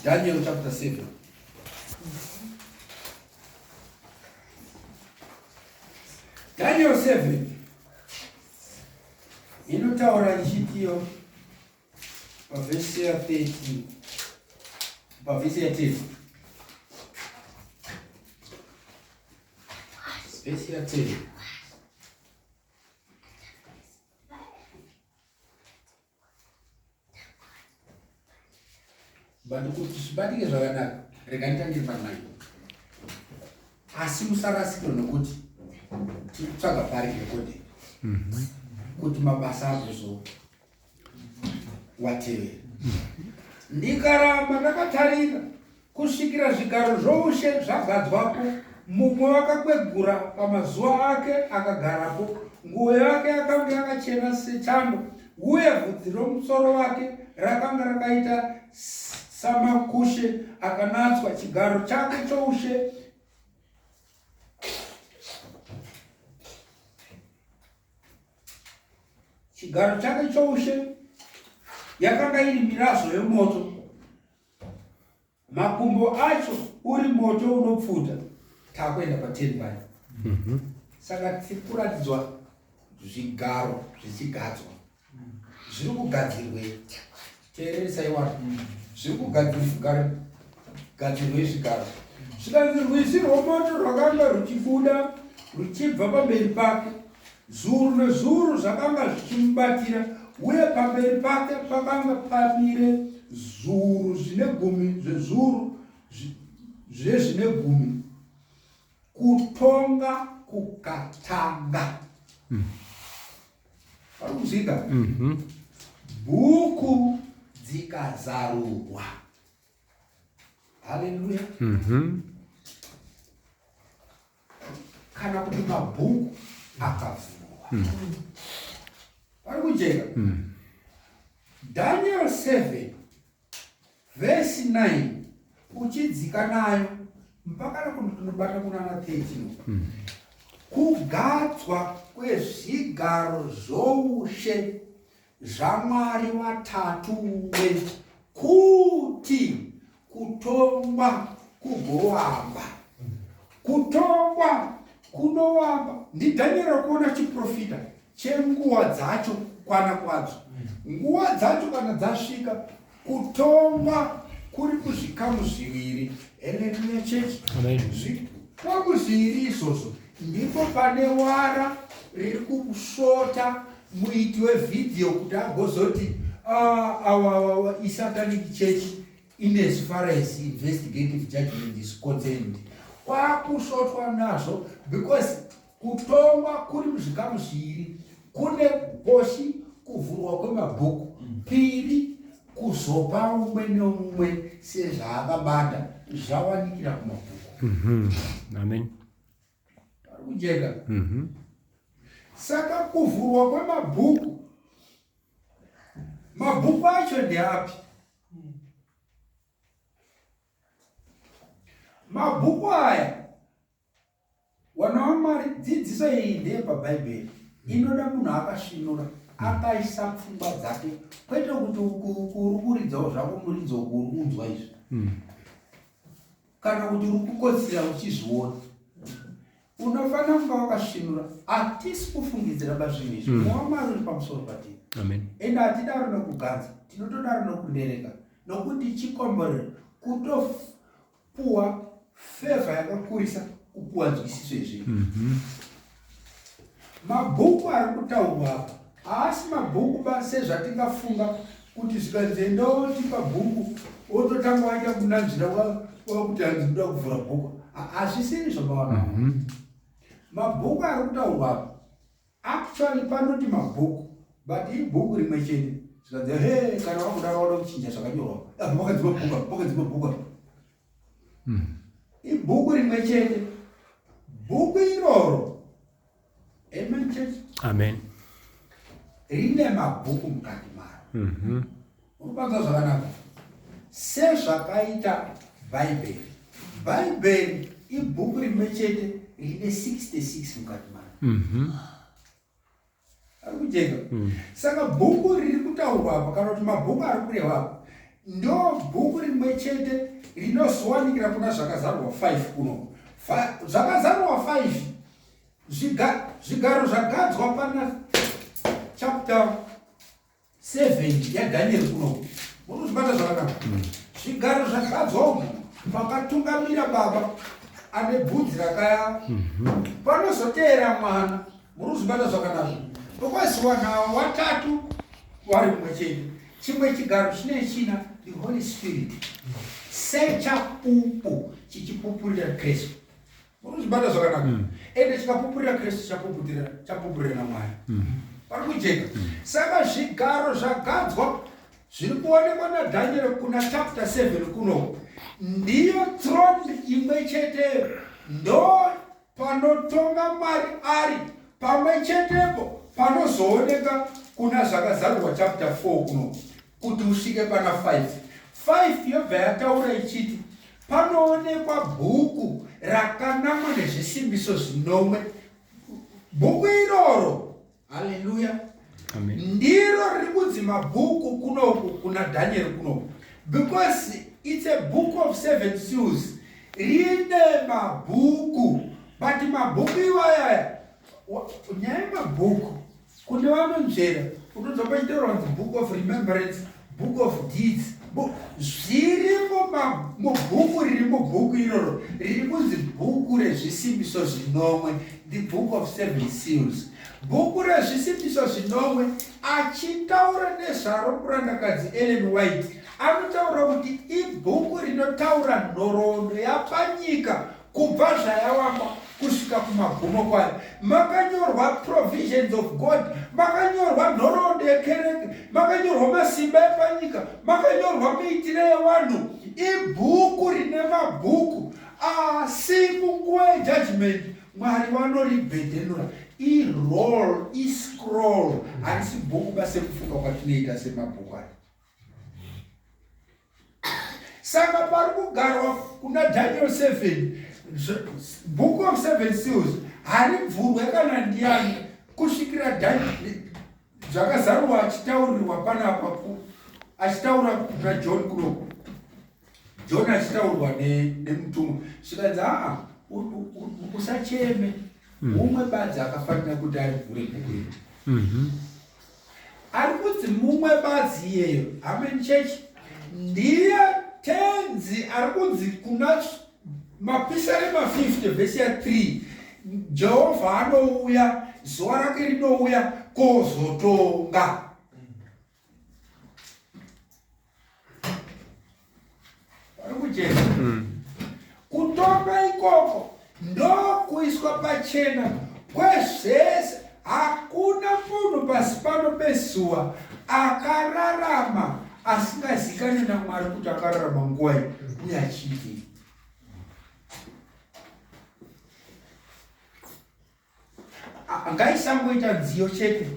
Daniel chapter 7. Daniel 7 inotaura ichitiyo pavhesi ya 13, pavhesi ya 10, vhesi ya 10. But kuti zvibatike zvakanaka, Rega nditangire pa 9. Asi musarasikirwe nokuti tiri kutsvaga pari recording kuti mabasa azozo watevera. Ndikaramba ndakatarira kusvikira zvigaro zvoushe zvagadzwapo, mumwe wakakwegura pamazuva ake akagarapo, nguo yake yakanga yakachena sechando, uye vhudzi romusoro wake rakanga rakaita samakushe akanatswa, chigaro chake choushe chigaro chake choushe yakanga iri mirazvo yomoto, makumbo acho uri moto unopfuta. Takuenda pa10 paya. Saka tiri kuratidzwa zvigaro zvichigadzwa. Zviri kugadzirwei? Teereresai wani. Zviri kugadzirwei zvigaro? Zvikanzi rwizi rwomoto rwakanga ruchibuda ruchibva pamberi pake. Zuru nezuru zvakanga zvichimubatira, uye pamberi pake pakanga pamire zviuru zvine gumi zvezviuru zvezvine gumi. Kutonga kukatanga. Pari kuzvika? Bhuku dzikazarurwa. Haleluya. Kana kuti mabhuku akavhurwa. Pari kujeka? Daniel 7 vhesi 9 uchidzika nayo mpaka kunobata kunana 13. Kugadzwa kwezvigaro zvoushe zvaMwari vatatu we kuti kutongwa kugovamba. Kutongwa kunovamba ndiDhanieri kuona chiprofita chenguva dzacho kukwana kwadzo. Nguva dzacho kana dzasvika, kutongwa kuri kuzvikamu zviviri. Haleluya chechi. Zvikamu zviviri izvozvo ndipo pane wara riri kusvota muiti wevhidhiyo kuti agozoti awa isatanic church in as far as investigative judgment is concerned. Kwakusvotwa nazvo because kutongwa kuri muzvikamu zviviri. Kune koshi kuvhurwa kwemabhuku, piri kuzopa umwe neumwe sezvaakabata zvawanikira kumabhuku. Amen. Pari kujeka? Saka kuvhurwa kwemabhuku, mabhuku acho ndeapi? Mabhuku aya, wana waMwari, dzidziso iyi ndeyepabhaibheri, inoda munhu akasvinura, akaisa pfungwa dzake, kwete kuti uri kuridzawo zvako muridzo uku uri kunzwa izvi, kana kuti uri kukotsira uchizviona. Unofanira kunge wakasvinura. Hatisi kufungidzira pazvinhu izvi. Mweya waMwari uri pamusoro patiri. Amen. Ende hatidaro nokuganza, tinotodaro nokundereka, nokuti chikomborero kutopuwa fevha yakakurisa kupuwa nzwisiso yezvinhu. Mabhuku ari kutaurwa apa haasi mabhuku ba sezvatingafunga kuti zvikanzi enda wotipa bhuku wototanga waita kunanzvira wakuti hanzi ndoda kuvhura bhuku. Hazvisiri zvamawana. Mabhuku ari kutaurwa apa actually panoti mabhuku, but ibhuku rimwe chete. Zvikanzi he kana wakudaro wada kuchinja zvakanyorwa apa pakanzi mabhuku apa pakanzi mabhuku apa. Ibhuku rimwe chete. Bhuku iroro, amen church, Amen. rine mabhuku mukati maro. Uri zvakanaka sezvakaita Bhaibheri. Bhaibheri ibhuku rimwe chete rine 66 mukati maro. Ari kujeka? Saka bhuku riri kutaurwa apa, kana kuti mabhuku ari kurehwa apa, ndo bhuku rimwe chete rinozowanikira kuna Zvakazarurwa 5 kuno. Zvakazarurwa 5, zvigaro zvagadzwa pana chapter 7 yaDhanieri kuno. Muri kuzvibata zvakanaka? Zvigaro zvagadzwa umu pakatungamira baba ane bvudzi rakaya, panozoteera mwana. Muri kuzvibata zvakanaka? Because vanhu ava watatu vari mumwe chete. Chimwe chigaro chine china the Holy Spirit. Sechapupu chichipupurira Kristu. Muri kuzvibata zvakanaka? Ende chikapupurira Kristu chapupurira chapupurira naMwari. Pari kujeka. Saka zvigaro zvagadzwa zviri kuonekwa naDaniel kuna chapter 7 kuno ndiyo throne imwe cheteyo ndo panotonga Mwari ari pamwe chetepo panozooneka kuna Zvakazarurwa chapter 4 kuno kuti usvike pana 5. 5 yobva yataura ichiti panoonekwa bhuku rakanamwa nezvisimbiso zvinomwe. Bhuku iroro, haleluya, ndiro riri kunzi mabhuku kunoku kuna Daniel kunoku, because it's a book of seven seals, rine mabhuku, but mabhuku iwayaya, nyaya yemabhuku kune vanonzvera, unonzwa pachitaurwa kunzi book of remembrance, book of deeds, zvirimo mubhuku riri mubhuku iroro riri kunzi bhuku rezvisimbiso zvinomwe, the book of seven seals. Bhuku rezvisimbiso zvinomwe, achitaura nezvaro murandakadzi Ellen White anotaura kuti ibhuku rinotaura nhoroondo yapanyika kubva zvayawamba kusvika kumagumo kwayo. Makanyorwa provisions of God, makanyorwa nhoroondo yekereke, makanyorwa masimba epanyika, makanyorwa miitiro yevanhu. Ibhuku rine mabhuku, asi munguva yejudgment Mwari vanoribhedhenura. Iroll, iscroll, harisi bhuku basekufunga kwatinoita semabhuku aya. Saka pari kugarwa kuna Daniel 7, book of seven seals, haribvurwe kana ndiani kusvikira Zvakazarurwa achitaurirwa panapa, achitaura kuna John kunoku, John achitaurwa nemutumwa, zvikanzi aa, usacheme, mumwe badzi akafanira kuti arivhure bhuku iri. Ari kunzi mumwe badzi iyeyo, amen church, ndiye Tenzi ari kunzi kuna Mapisarema 50 vhesi ya 3, Jehovha anouya, zuva rake rinouya kozotonga. Pari kujeka. Kutonga ikoko ndokuiswa pachena kwezvese. Hakuna munhu pasi pano pezuva akararama asingazikanwi naMwari kuti akararama nguva iyi uye achiitei. Ngaisangoita nziyo chete.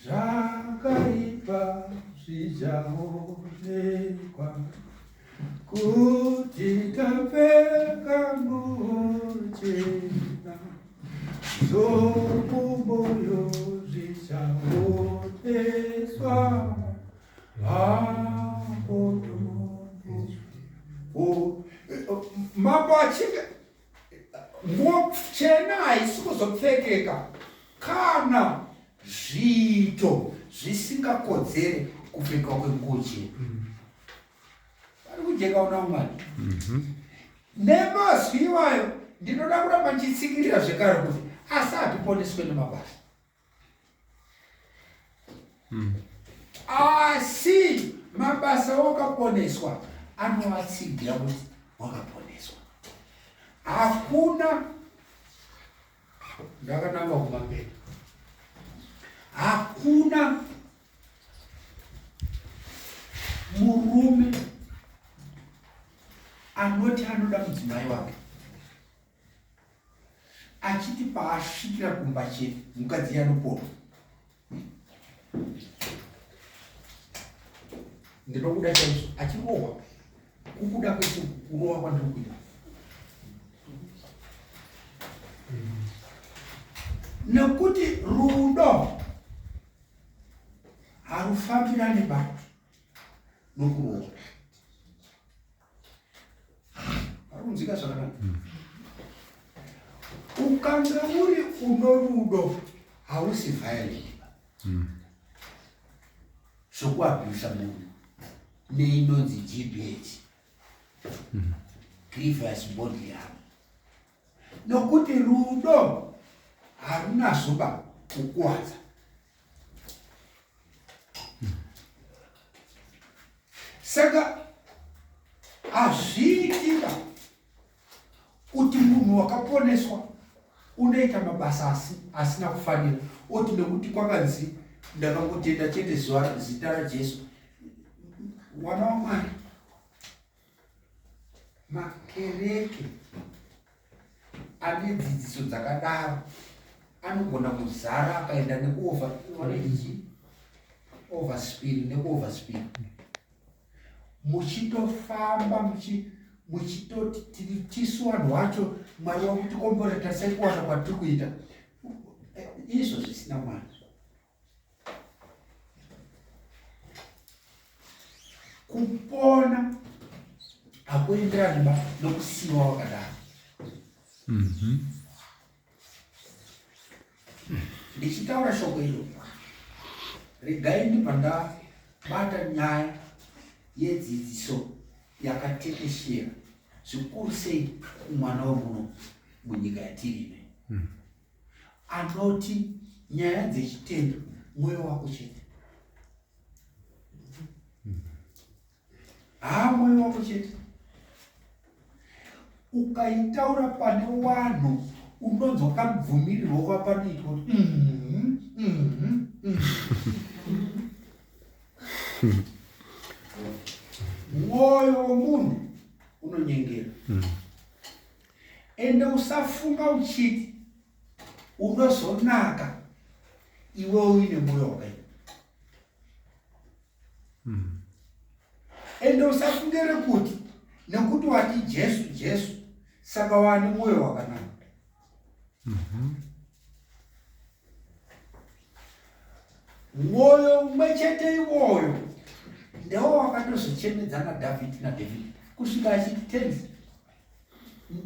Zvakaipa zvichaonekwa kuti tapfeka nguo chena, zvomumoyo zvichaoneswa apo. Mambo achinge nguo chena haisi kuzopfekeka kana zviito zvisingakodzere kupfekwa kwenguo chena. Pari kujeka una Mwari. Nemazwi iwayo ndinoda kuramba ndichitsikirira zvekare kuti asi hatiponeswe nemabasa, asi mabasa wakaponeswa anovatsigira kuti wakaponeswa. Hakuna, ndakananga kumapeta, hakuna murume anoti anoda mudzimai wake achiti paasvikira kumba chete mukadzi anopona. Ndinokuda chaizvo, achirohwa kukuda kwese kurohwa kwandiri kuita, nekuti rudo harufambirani ba nokurohwa. Arikunzwika zvakanaka? Ukanga uri uno rudo hausi violent zvokuabhusa munhu neinonzi GBH, grievous bodily harm, nokuti rudo haruna zuba kukuwadza. Saka Hazviitika kuti munhu wakaponeswa unoita mabasa asi, asina kufanira oti nekuti kwakanzi ndakangotenda chete zuva zita raJesu. Mwana waMwari, makereke ane dzidziso dzakadaro anogona kuzara akaenda nekuova vanoiti overspill nekuoverspill muchitofamba muchitoti tiri tisu vanhu vacho mwari wakutikomborera tarisai kuwana kwatiri kuita izvo zvisina mwari kupona hakuenderani ba nokusiwa wakadaro mhm. Ndichitaura shoko iro, regai ndibva ndabata nyaya yedzidziso yakatekeshera zvikuru sei kumwana wemuno munyika yatiri ino hmm. Anoti nyaya dzechitendo mwoyo wako chete Haa moyo wako chete. Ukaitaura pane wanhu unonzwa kamubvumirirwo kwapanoitwa kuti mm, mm, mm. Mwoyo womunhu unonyengera. Ende usafunga uchiti unozonaka iwe uine mwoyo wakaipa. Mm. Ende usafungere kuti nekuti wati Jesu Jesu saka wani mwoyo wakanaka. Mm -hmm. Mwoyo umwe chete iwoyo ndewo wakatozochemedza naDhavhidhi naDhavhidhi kusvika achiti tenzi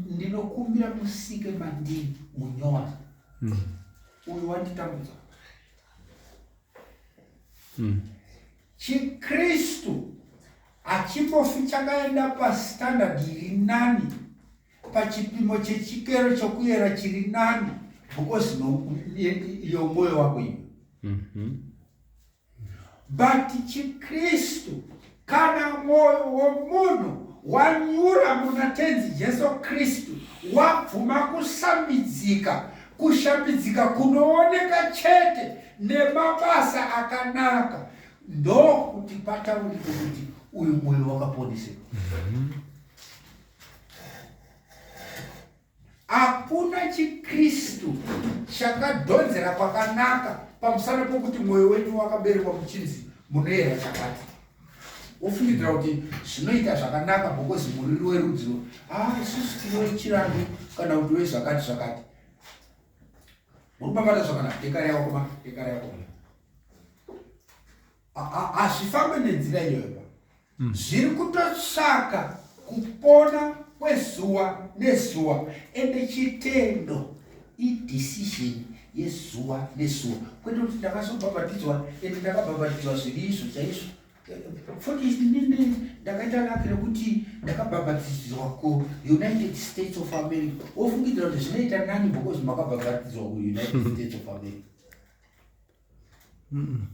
ndinokumbira musike mandiri munyowani mm. uyu wanditambudza mm. Chikristu hachimbofi chakaenda pastandard iri nani pachipimo chechikero chokuyera chiri nani because yomwoyo wako iwe mm -hmm. But chiKristu kana mwoyo womunhu wanyura muna Tenzi Jesu Kristu wabvuma kusambidzika, kushambidzika kunooneka chete nemabasa akanaka, ndokuti pataurike kuti uyu mwoyo wakaponeseka. Hakuna chiKristu chakadhonzera kwakanaka pamusana pokuti mwoyo wenyu wakaberekwa muchinzi munoera chakati. Wofungidzira kuti zvinoita zvakanaka because muriri werudzi ah, isusu tino chirandu kana kuti wezvakati zvakati. Muri kubata zvakanaka, dekara yakoma, dekara yakoma. Hazvifambe nenzira iyoyo. Mm. Zviri kutotsvaka kupona kwezuva nezuva ende chitendo idecision yezuva nezuva kwete kuti ndakazobhabhatidzwa ende ndakabhabhatidzwa zviri izvo chaizvo futi inini ndakaita laki rekuti ndakabhabhatidzwa kuunited states of america wofungidzira kuti zvinoita nani because makabhabhatidzwa kuunited states of america Mm.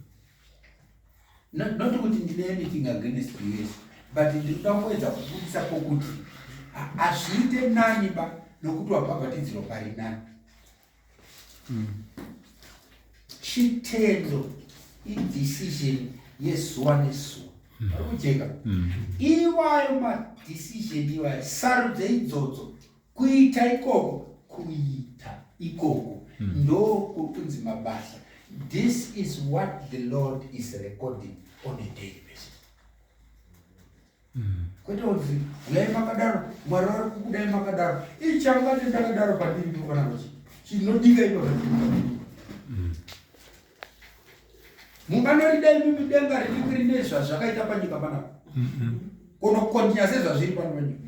Not, not kuti ndine anything against US but ndinoda kuedza kubudisa pokuti hazviite nani ba nokuti wabhabhatidzirwa pari nani mm. Chitendo idecision yezuva nezuva mm. ari kujeka mm. Iwayo madecision iwayo sarudzo idzodzo Kuita ikoko, kuita ikoko mm. ndo kunzi mabasa. This is what the Lord is recording on a daily basis. Mm. Kwete kuti uyai makadaro, Mwari vari kukudai makadaro. Ichangati ndakadaro pandiri ndipo kana kuti chinodika ipo pandiri. Mm. Munganorida imimi denga rinenge rine zvazvakaita panyika panapa. Mm -hmm. Kunokontinya sezvazviri pano panyika.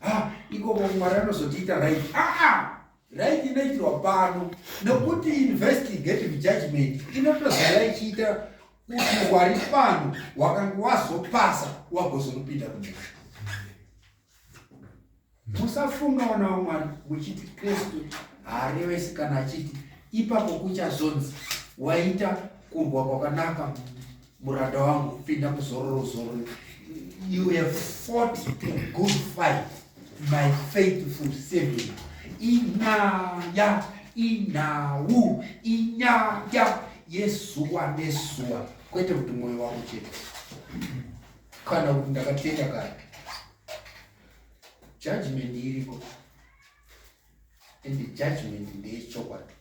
Ah, ikoko Mwari anozotiita right. Ah, ah, right inoitirwa pano nokuti investigative judgment inotozara ichiita kuti wari pano wakange wazopasa wagozonopinda kudenga. Musafunga vana vaMwari muchiti Kristu haarevesi kana achiti ipapo kuchazonzi waita kurwa kwakanaka Muranda wangu, pinda muzororo zororo. You have fought a good fight, my faithful servant. Inyaya, inhau, inyaya yezuva nezuva, kwete kuti mwoyo wangu chete kana kuti ndakatenda kare. Judgment iriko, and judgment ndeyechokwadi.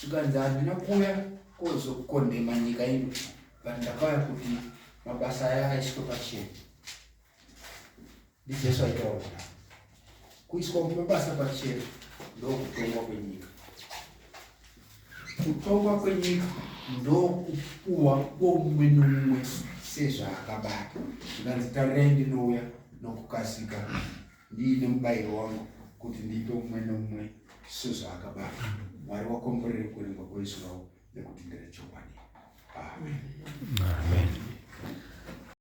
Zvikanzi handina kuuya kozokondema nyika ino, but ndakauya kuti mabasa aya aiswe pachena. NdiJesu aitaura kudaro. Kuiswa kwemabasa pachena ndokutongwa kwenyika. Kutongwa kwenyika ndokupuwa kwomumwe nomumwe sezvaakabata. Zvikanzi tarirai ndinouya nokukasika ndiine mubayiro wangu kuti ndipe mumwe nomumwe sezvaakabata. Mwari wakomborere kuverengwa kweizwi ravo nekuti nderechokwadi. Amen. Amen.